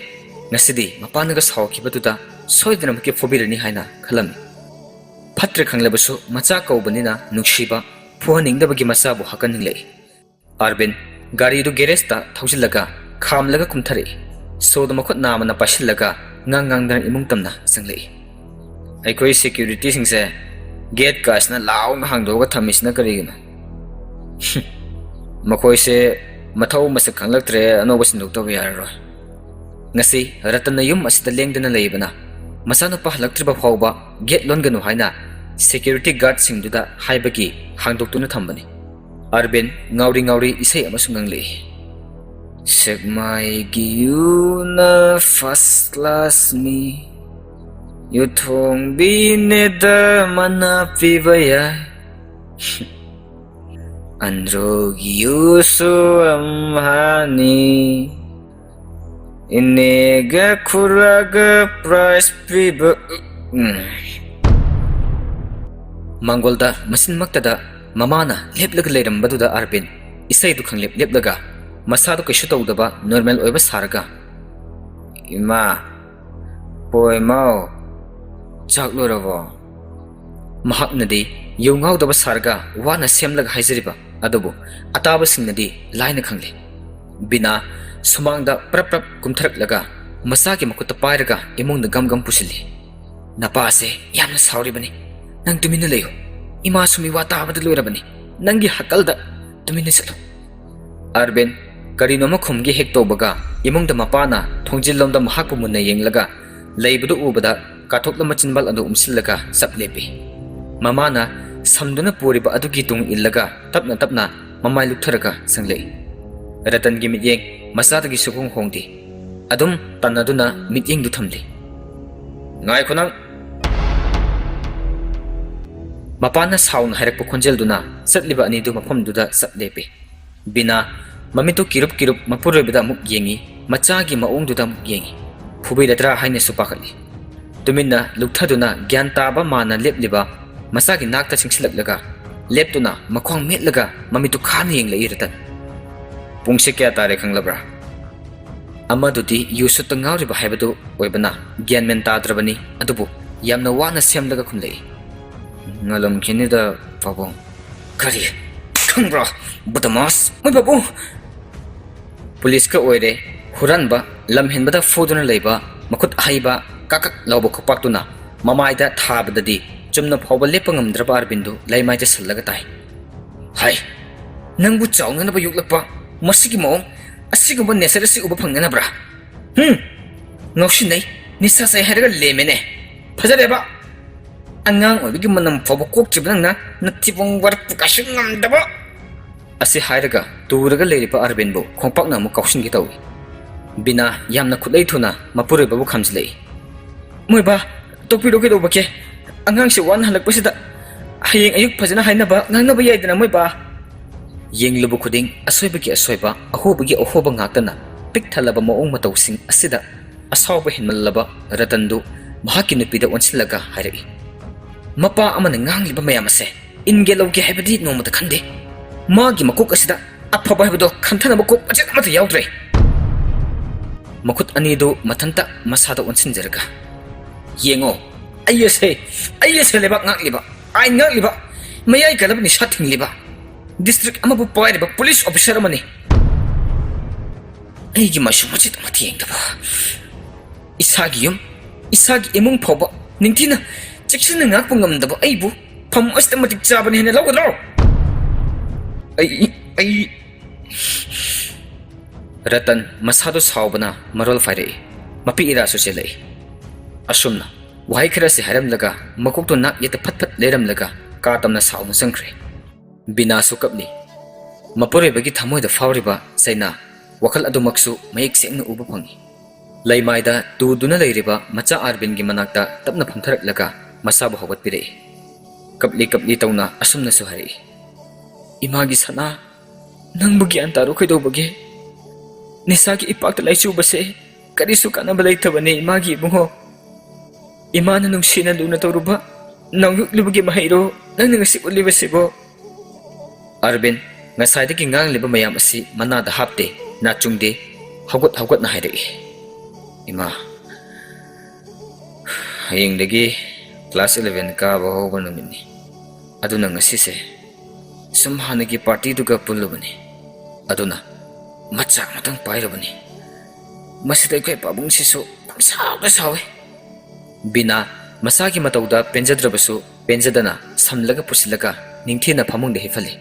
ꯉꯁꯤꯗꯤ ꯃꯄꯥꯅꯒ ꯁꯥꯎꯈꯤꯕꯗꯨꯗ ꯁꯣꯏꯗꯅꯃꯛꯀꯤ ꯐꯨꯕꯤꯔꯅꯤ ꯍꯥꯏꯅ ꯈꯜꯂꯝꯃꯤ꯫ ꯐꯠꯇ꯭ꯔꯦ ꯈꯪꯂꯕꯁꯨ ꯃꯆꯥ ꯀꯧꯕꯅꯤꯅ ꯅꯨꯡꯁꯤꯕ, ꯐꯨꯍꯟꯅꯤꯡꯗꯕꯒꯤ ꯃꯆꯥꯕꯨ ꯍꯥꯀꯟꯅꯤꯡꯂꯛꯏ꯫ ꯑꯔꯕꯤꯟ ꯒꯥꯔꯤꯗꯨ ꯒꯦꯔꯦꯖꯇ ꯊꯧꯖꯤꯜꯂꯒ ꯈꯥꯝꯂꯒ ꯀꯨꯝꯊꯔꯛꯏ꯫ ꯁꯣꯗꯨ ꯃꯈꯨꯠ ꯅꯥꯝꯃꯅ ꯄꯥꯏꯁꯤꯜꯂꯒ ꯉꯥꯡ ꯉꯥꯡꯗꯅ ꯏꯃꯨꯡ ꯇꯝꯅ ꯆꯪꯂꯛꯏ꯫ "ꯑꯩꯈꯣꯏ ꯁꯦꯀ꯭ꯌꯨꯔꯤꯇꯤꯁꯤꯡꯁꯦ ꯒꯦꯠ ꯀꯥꯁꯤꯅ ꯂꯥꯎꯅ ꯍꯥꯡꯗꯣꯛꯑꯒ ꯊꯝꯃꯤꯁꯤꯅ ꯀꯔꯤꯒꯤꯅꯣ?" "ꯃꯈꯣꯏꯁꯦ ꯃꯊꯧ ꯃꯁꯛ ꯈꯪꯂꯛꯇ꯭ꯔꯦ, ꯑꯅꯧꯕ ꯁꯤꯟꯗꯣꯛꯇꯕ ꯌꯥꯔꯔꯣꯏ꯫ ꯉꯁꯤ ꯔꯇꯟꯅ ꯌꯨꯝ ꯑꯁꯤꯗ ꯂꯦꯡꯗꯅ ꯂꯩꯕꯅ, ꯃꯆꯥꯅꯨꯄꯥ ꯍꯜꯂꯛꯇ꯭ꯔꯤꯕ ꯐꯥꯎꯕ ꯒꯦꯠ ꯂꯣꯟꯒꯅꯨ ꯍꯥꯏꯅ ꯁꯦꯀ꯭ꯌꯨꯔꯤꯇꯤ ꯒꯥꯔꯗꯁꯤꯡꯗꯨꯗ ꯍꯥꯏꯕꯒꯤ ꯍꯥꯡꯗꯣꯛꯇꯨꯅ ꯊꯝꯕꯅꯤ꯫" ꯑꯥꯔꯕꯤꯟ ꯉꯥꯎꯔꯤ ꯉꯥꯎꯔꯤ ꯏꯁꯩ ꯑꯃꯁꯨ ꯉꯪꯂꯛꯏ꯫ "ꯁꯦꯛꯃꯥꯏꯒꯤ ꯌꯨꯅ ꯐꯥꯔꯁ ꯀ꯭ꯂꯥꯁꯅꯤ, ꯌꯨꯊꯣꯡꯕꯤꯅꯦꯗ ꯃꯅꯥ ꯄꯤꯕ ꯌꯥꯏ꯫ ꯑꯟꯗ꯭ꯔꯣꯒꯤ ꯌꯨꯁꯨ ꯑꯝꯍꯥꯅꯤ, ꯏꯅꯦꯒ ꯈꯨꯔꯥꯒ ꯄ꯭ꯔꯥꯏꯖ ꯄꯤꯕ꯫" ꯎꯝ꯫ ꯃꯥꯡꯒꯣꯜꯗ ꯃꯆꯤꯟꯃꯛꯇꯗ ꯃꯃꯥꯅ ꯂꯦꯞꯂꯒ ꯂꯩꯔꯝꯕꯗꯨꯗ ꯑꯥꯔꯕꯤꯟ ꯏꯁꯩꯗꯨ ꯈꯪꯂꯦꯞ ꯂꯦꯞꯂꯒ ꯃꯁꯥꯗꯨ ꯀꯩꯁꯨ ꯇꯧꯗꯕ ꯅꯣꯔꯃꯦꯜ ꯑꯣꯏꯕ ꯁꯥꯔꯒ, "ꯏꯃꯥ, ꯄꯣꯏꯃꯥꯎ, ꯆꯥꯛ ꯂꯣꯏꯔꯕꯣ?" ꯃꯍꯥꯛꯅꯗꯤ ꯌꯨ ꯉꯥꯎꯗꯕ ꯁꯥꯔꯒ ꯋꯥꯅ ꯁꯦꯝꯂꯒ ꯍꯥꯏꯖꯔꯤꯕ ꯑꯗꯨꯕꯨ ꯑꯇꯥꯕꯁꯤꯡꯅꯗꯤ ꯂꯥꯏꯅ ꯈꯪꯂꯦ꯫ ꯕꯤꯅꯥ ꯁꯨꯃꯥꯡꯗ ꯄ꯭ꯔꯞ ꯄ꯭ꯔꯞ ꯀꯨꯝꯊꯔꯛꯂꯒ ꯃꯆꯥꯒꯤ ꯃꯈꯨꯠꯇ ꯄꯥꯏꯔꯒ ꯏꯃꯨꯡꯗ ꯒꯝ ꯒꯝ ꯄꯨꯁꯤꯜꯂꯤ꯫ "ꯅꯄꯥꯁꯦ ꯌꯥꯝꯅ ꯁꯥꯎꯔꯤꯕꯅꯤ꯫ ꯅꯪ ꯇꯨꯃꯤꯟꯅ ꯂꯩꯌꯨ꯫ ꯏꯃꯥꯁꯨ ꯃꯤꯋꯥ ꯇꯥꯕꯗ ꯂꯣꯏꯔꯕꯅꯤ꯫ ꯅꯪꯒꯤ ꯍꯀꯜꯗ ꯇꯨꯃꯤꯟꯅ ꯆꯠꯂꯨ꯫" ꯑꯥꯔꯕꯤꯟ ꯀꯔꯤꯅꯣꯃ ꯈꯨꯝꯒꯦ ꯍꯦꯛ ꯇꯧꯕꯒ ꯏꯃꯨꯡꯗ ꯃꯄꯥꯅ ꯊꯣꯡꯖꯤꯜꯂꯣꯝꯗ ꯃꯍꯥꯛꯄꯨ ꯃꯨꯟꯅ ꯌꯦꯡꯂꯒ ꯂꯩꯕꯗꯨ ꯎꯕꯗ ꯀꯥꯊꯣꯛꯂꯝꯕ ꯆꯤꯟꯕꯥꯜ ꯑꯗꯨ ꯎꯝꯁꯤꯜꯂꯒ ꯆꯞ ꯂꯦꯞꯄꯤ꯫ ꯃꯃꯥꯅ ꯁꯝꯗꯨꯅ ꯄꯨꯔꯤꯕ ꯑꯗꯨꯒꯤ ꯇꯨꯡ ꯏꯜꯂꯒ ꯇꯞꯅ ꯇꯞꯅ ꯃꯃꯥꯏ ꯂꯨꯞꯊꯔꯒ ꯆꯪꯂꯛꯏ꯫ ꯔꯇꯟꯒꯤ ꯃꯤꯠꯌꯦꯡ ꯃꯆꯥꯗꯒꯤ ꯁꯨꯛꯍꯣꯡ ꯍꯣꯡꯗꯦ꯫ ꯑꯗꯨꯝ ꯇꯥꯟꯅꯗꯨꯅ ꯃꯤꯠꯌꯦꯡꯗꯨ ꯊꯝꯂꯤ꯫ "ꯉꯥꯏꯈꯣ ꯅꯪ!" ꯃꯄꯥꯅ ꯁꯥꯎꯅ ꯍꯥꯏꯔꯛꯄ ꯈꯣꯟꯖꯦꯜꯗꯨꯅ ꯆꯠꯂꯤꯕ ꯑꯅꯤꯗꯨ ꯃꯐꯝꯗꯨꯗ ꯆꯞ ꯂꯦꯞꯄꯤ꯫ ꯕꯤꯅꯥ, ꯃꯃꯤꯠꯇꯨ ꯀꯤꯔꯨꯞ ꯀꯤꯔꯨꯞ ꯃꯄꯨꯔꯣꯏꯕꯗ ꯑꯃꯨꯛ ꯌꯦꯡꯉꯤ, ꯃꯆꯥꯒꯤ ꯃꯑꯣꯡꯗꯨꯗ ꯑꯃꯨꯛ ꯌꯦꯡꯉꯤ꯫ ꯐꯨꯕꯤꯔꯗ꯭ꯔꯥ ꯍꯥꯏꯅꯁꯨ ꯄꯥꯈꯠꯂꯤ꯫ ꯇꯨꯃꯤꯟꯅ ꯂꯨꯞꯊꯗꯨꯅ ꯒ꯭ꯌꯥꯟ ꯇꯥꯕ ꯃꯥꯅ ꯂꯦꯞꯂꯤꯕ ꯃꯆꯥꯒꯤ ꯅꯥꯛꯇ ꯆꯪꯁꯤꯜꯂꯛꯂꯒ ꯂꯦꯞꯇꯨꯅ ꯃꯈ꯭ꯋꯥꯡ ꯃꯦꯠꯂꯒ ꯃꯃꯤꯠꯇꯨ ꯈꯥꯅ ꯌꯦꯡꯂꯛꯏ ꯔꯇꯟ꯫ "ꯄꯨꯡꯁꯦ ꯀꯌꯥ ꯇꯥꯔꯦ ꯈꯪꯂꯕ꯭ꯔꯥ?" ꯑꯃꯗꯨꯗꯤ ꯌꯨ ꯁꯨꯠꯇ ꯉꯥꯎꯔꯤꯕ ꯍꯥꯏꯕꯗꯨ ꯑꯣꯏꯕꯅ ꯒ꯭ꯌꯥꯟ ꯃꯦꯟ ꯇꯥꯗ꯭ꯔꯕꯅꯤ, ꯑꯗꯨꯕꯨ ꯌꯥꯝꯅ ꯋꯥꯅ ꯁꯦꯝꯂꯒ ꯈꯨꯝꯂꯛꯏ꯫ "ꯉꯜꯂꯝꯈꯤꯅꯤꯗ, ꯄꯥꯕꯨꯡ꯫" "ꯀꯔꯤ? ꯈꯪꯕ꯭ꯔꯣ, ꯕꯗꯃꯥꯁ? ꯃꯣꯏ ꯄꯥꯕꯨꯡ!" ꯄꯨꯂꯤꯁꯀ ꯑꯣꯏꯔꯦ, ꯍꯨꯔꯥꯟꯕ, ꯂꯝ ꯍꯦꯟꯕꯗ ꯐꯨꯗꯨꯅ ꯂꯩꯕ, ꯃꯈꯨꯠ ꯑꯍꯩꯕ ꯀꯥꯛ ꯀꯥꯛ ꯂꯥꯎꯕ ꯈꯨꯄꯥꯛꯇꯨꯅ ꯃꯃꯥꯏꯗ ꯊꯥꯕꯗꯗꯤ ꯆꯨꯝꯅ ꯐꯥꯎꯕ ꯂꯦꯞꯄ ꯉꯝꯗ꯭ꯔꯕ ꯑꯔꯕꯤꯟꯗꯨ ꯂꯩꯃꯥꯏꯗ ꯁꯜꯂꯒ ꯇꯥꯏ꯫ "ꯍꯥꯏ, ꯅꯪꯕꯨ ꯆꯥꯎꯅꯅꯕ ꯌꯣꯛꯂꯛꯄ ꯃꯁꯤꯒꯤ ꯃꯑꯣꯡ, ꯑꯁꯤꯒꯨꯝꯕ ꯅꯦꯆꯔ ꯑꯁꯤ ꯎꯕ ꯐꯪꯅꯅꯕ꯭ꯔꯥ? ꯍꯨꯝ! ꯉꯥꯎꯁꯤꯟꯅꯩ, ꯅꯤꯁꯥ ꯆꯥꯏ ꯍꯥꯏꯔꯒ ꯂꯦꯝꯃꯦꯅꯦ꯫ ꯐꯖꯔꯦꯕ! ꯑꯉꯥꯡ ꯑꯣꯏꯕꯒꯤ ꯃꯅꯝ ꯐꯥꯎꯕ ꯀꯣꯛꯇ꯭ꯔꯤꯕ ꯅꯪꯅ ꯅꯊꯤꯕꯣꯡ ꯋꯥꯔꯛꯄ ꯀꯥꯏꯁꯨ ꯉꯝꯗꯕ!" ꯑꯁꯤ ꯍꯥꯏꯔꯒ ꯇꯨꯔꯒ ꯂꯩꯔꯤꯕ ꯑꯔꯕꯤꯟꯕꯨ ꯈꯣꯡꯄꯥꯛꯅ ꯑꯃꯨꯛ ꯀꯥꯎꯁꯤꯟꯒꯦ ꯇꯧꯏ꯫ ꯕꯤꯅꯥ ꯌꯥꯝꯅ ꯈꯨꯠꯂꯩ ꯊꯨꯅ ꯃꯄꯨꯔꯣꯏꯕꯕꯨ ꯈꯥꯝꯖꯤꯜꯂꯛꯏ꯫ "ꯃꯣꯏꯕꯥ, ꯇꯣꯛꯄꯤꯔꯣ ꯀꯩꯗꯧꯕꯒꯦ? ꯑꯉꯥꯡꯁꯦ ꯋꯥꯅ ꯍꯜꯂꯛꯄꯁꯤꯗ ꯍꯌꯦꯡ ꯑꯌꯨꯛ ꯐꯖꯅ ꯍꯥꯏꯅꯕ ꯉꯥꯡꯅꯕ ꯌꯥꯏꯗꯅ, ꯃꯣꯏꯕꯥ!" ꯌꯦꯡꯂꯨꯕ ꯈꯨꯗꯤꯡ ꯑꯁꯣꯏꯕꯒꯤ ꯑꯁꯣꯏꯕ, ꯑꯍꯣꯕꯒꯤ ꯑꯍꯣꯕ ꯉꯥꯛꯇꯅ ꯄꯤꯛ ꯊꯜꯂꯕ ꯃꯑꯣꯡ ꯃꯇꯧꯁꯤꯡ ꯑꯁꯤꯗ ꯑꯁꯥꯎꯕ ꯍꯦꯟꯃꯜꯂꯕ ꯔꯇꯟꯗꯨ ꯃꯍꯥꯛꯀꯤ ꯅꯨꯄꯤꯗ ꯑꯣꯟꯁꯤꯜꯂꯒ ꯍꯥꯏꯔꯛꯏ, "ꯃꯄꯥ ꯑꯃꯅ ꯉꯥꯡꯂꯤꯕ ꯃꯌꯥꯝ ꯑꯁꯦ ꯏꯟꯒꯦ ꯂꯧꯒꯦ ꯍꯥꯏꯕꯗꯤ ꯅꯣꯡꯃꯇ ꯈꯟꯗꯦ꯫ ꯃꯥꯒꯤ ꯃꯀꯣꯛ ꯑꯁꯤꯗ ꯑꯐꯕ ꯍꯥꯏꯕꯗꯣ ꯈꯟꯊꯅꯕ ꯀꯣꯛ ꯃꯆꯦꯠ ꯑꯃꯠꯇ ꯌꯥꯎꯗ꯭ꯔꯦ꯫" ꯃꯈꯨꯠ ꯑꯅꯤꯗꯨ ꯃꯊꯟꯇ ꯃꯁꯥꯗ ꯑꯣꯟꯁꯤꯟꯖꯔꯒ, "ꯌꯦꯡꯉꯣ, ꯑꯩ ꯑꯁꯦ, ꯑꯩ ꯑꯁꯦ ꯂꯩꯕꯥꯛ ꯉꯥꯛꯂꯤꯕ, ꯑꯥꯏꯟ ꯉꯥꯛꯂꯤꯕ, ꯃꯌꯥꯏ ꯀꯜꯂꯕ ꯅꯤꯁꯥ ꯊꯤꯡꯂꯤꯕ, ꯗꯤꯁꯇ꯭ꯔꯤꯛ ꯑꯃꯕꯨ ꯄꯥꯏꯔꯤꯕ ꯄꯨꯂꯤꯁ ꯑꯣꯐꯤꯁꯥꯔ ꯑꯃꯅꯤ꯫ ꯑꯩꯒꯤ ꯃꯥꯏꯁꯨ ꯃꯆꯦꯠ ꯑꯃꯠꯇ ꯌꯦꯡꯗꯕ, ꯏꯁꯥꯒꯤ ꯌꯨꯝ, ꯏꯁꯥꯒꯤ ꯏꯃꯨꯡ ꯐꯥꯎꯕ ꯅꯤꯡꯊꯤꯅ ꯆꯦꯛꯁꯤꯟꯅ ꯉꯥꯛꯄ ꯉꯝꯗꯕ ꯑꯩꯕꯨ ꯐꯝ ꯑꯁꯤꯗ ꯃꯇꯤꯛ ꯆꯥꯕꯅꯤ ꯍꯥꯏꯅ ꯂꯧꯒꯗ꯭ꯔꯣ? ꯑꯩ, ꯑꯩ..." ꯔꯇꯟ ꯃꯁꯥꯗꯨ ꯁꯥꯎꯕꯅ ꯃꯔꯣꯜ ꯐꯥꯏꯔꯛꯏ꯫ ꯃꯄꯤ ꯏꯔꯥꯁꯨ ꯆꯦꯜꯂꯛꯏ꯫ ꯑꯁꯨꯝꯅ ꯋꯥꯍꯩ ꯈꯔꯁꯤ ꯍꯥꯏꯔꯝꯂꯒ ꯃꯀꯣꯛꯇꯨ ꯅꯥꯛ ꯌꯦꯠꯇ ꯐꯠ ꯐꯠ ꯂꯩꯔꯝꯂꯒ ꯀꯥ ꯇꯝꯅ ꯁꯥꯎꯅ ꯆꯪꯈ꯭ꯔꯦ꯫ ꯕꯤꯅꯥꯁꯨ ꯀꯞꯂꯤ꯫ ꯃꯄꯨꯔꯣꯏꯕꯒꯤ ꯊꯃꯣꯏꯗ ꯐꯥꯎꯔꯤꯕ ꯆꯩꯅꯥ ꯋꯥꯈꯜ ꯑꯗꯨꯃꯛꯁꯨ ꯃꯌꯦꯛ ꯁꯦꯡꯅ ꯎꯕ ꯐꯪꯏ꯫ ꯂꯩꯃꯥꯏꯗ ꯇꯨꯗꯨꯅ ꯂꯩꯔꯤꯕ ꯃꯆꯥ ꯑꯥꯔꯕꯤꯟꯒꯤ ꯃꯅꯥꯛꯇ ꯇꯞꯅ ꯐꯝꯊꯔꯛꯂꯒ ꯃꯆꯥꯕꯨ ꯍꯧꯒꯠꯄꯤꯔꯛꯏ꯫ ꯀꯞꯂꯤ ꯀꯞꯂꯤ ꯇꯧꯅ ꯑꯁꯨꯝꯅꯁꯨ ꯍꯥꯏꯔꯛꯏ, "ꯏꯃꯥꯒꯤ ꯁꯅꯥ, ꯅꯪꯕꯨ ꯒ꯭ꯌꯥꯟ ꯇꯥꯔꯣ ꯀꯩꯗꯧꯕꯒꯦ? ꯅꯤꯁꯥꯒꯤ ꯏꯄꯥꯛꯇ ꯂꯥꯏꯆꯨꯕꯁꯦ ꯀꯔꯤꯁꯨ ꯀꯥꯟꯅꯕ ꯂꯩꯇꯕꯅꯦ ꯏꯃꯥꯒꯤ ꯏꯕꯨꯡꯉꯣ꯫ ꯏꯃꯥꯅ ꯅꯨꯡꯁꯤꯅ ꯂꯨꯅ ꯇꯧꯔꯨꯕ ꯅꯥꯎꯌꯣꯛꯂꯤꯕꯒꯤ ꯃꯍꯩꯔꯣ ꯅꯪꯅ ꯉꯁꯤ ꯎꯠꯂꯤꯕꯁꯤꯕꯣ?" ꯑꯔꯕꯤꯟ ꯉꯁꯥꯏꯗꯒꯤ ꯉꯥꯡꯂꯤꯕ ꯃꯌꯥꯝ ꯑꯁꯤ ꯃꯅꯥꯗ ꯍꯥꯞꯇꯦ, ꯅꯥꯆꯨꯡꯗꯦ, ꯍꯧꯒꯠ ꯍꯧꯒꯠꯅ ꯍꯥꯏꯔꯛꯏ, "ꯏꯃꯥ, ꯍꯌꯦꯡꯗꯒꯤ class eleven ꯀꯥꯕ ꯍꯧꯕ ꯅꯨꯃꯤꯠꯅꯤ꯫ ꯑꯗꯨꯅ ꯉꯁꯤꯁꯦ ꯁꯨꯝ ꯍꯥꯟꯅꯒꯤ partyꯗꯨꯒ ꯄꯨꯜꯂꯨꯕꯅꯤ꯫ ꯑꯗꯨꯅ ꯃꯆꯥꯛ ꯑꯃꯇꯪ ꯄꯥꯏꯔꯨꯕꯅꯤ꯫ ꯃꯁꯤꯗ ꯑꯩꯈꯣꯏ ꯄꯥꯕꯨꯡꯁꯤꯁꯨ ꯄꯪꯁꯥꯎꯗ ꯁꯥꯎꯏ꯫" ꯕꯤꯅꯥ ꯃꯁꯥꯒꯤ ꯃꯇꯧꯗ ꯄꯦꯟꯖꯗ꯭ꯔꯕꯁꯨ ꯄꯦꯟꯖꯗꯅ ꯁꯝꯂꯒ ꯄꯨꯁꯤꯜꯂꯒ ꯅꯤꯡꯊꯤꯅ ꯐꯃꯨꯡꯗ ꯍꯤꯞꯍꯜꯂꯤ꯫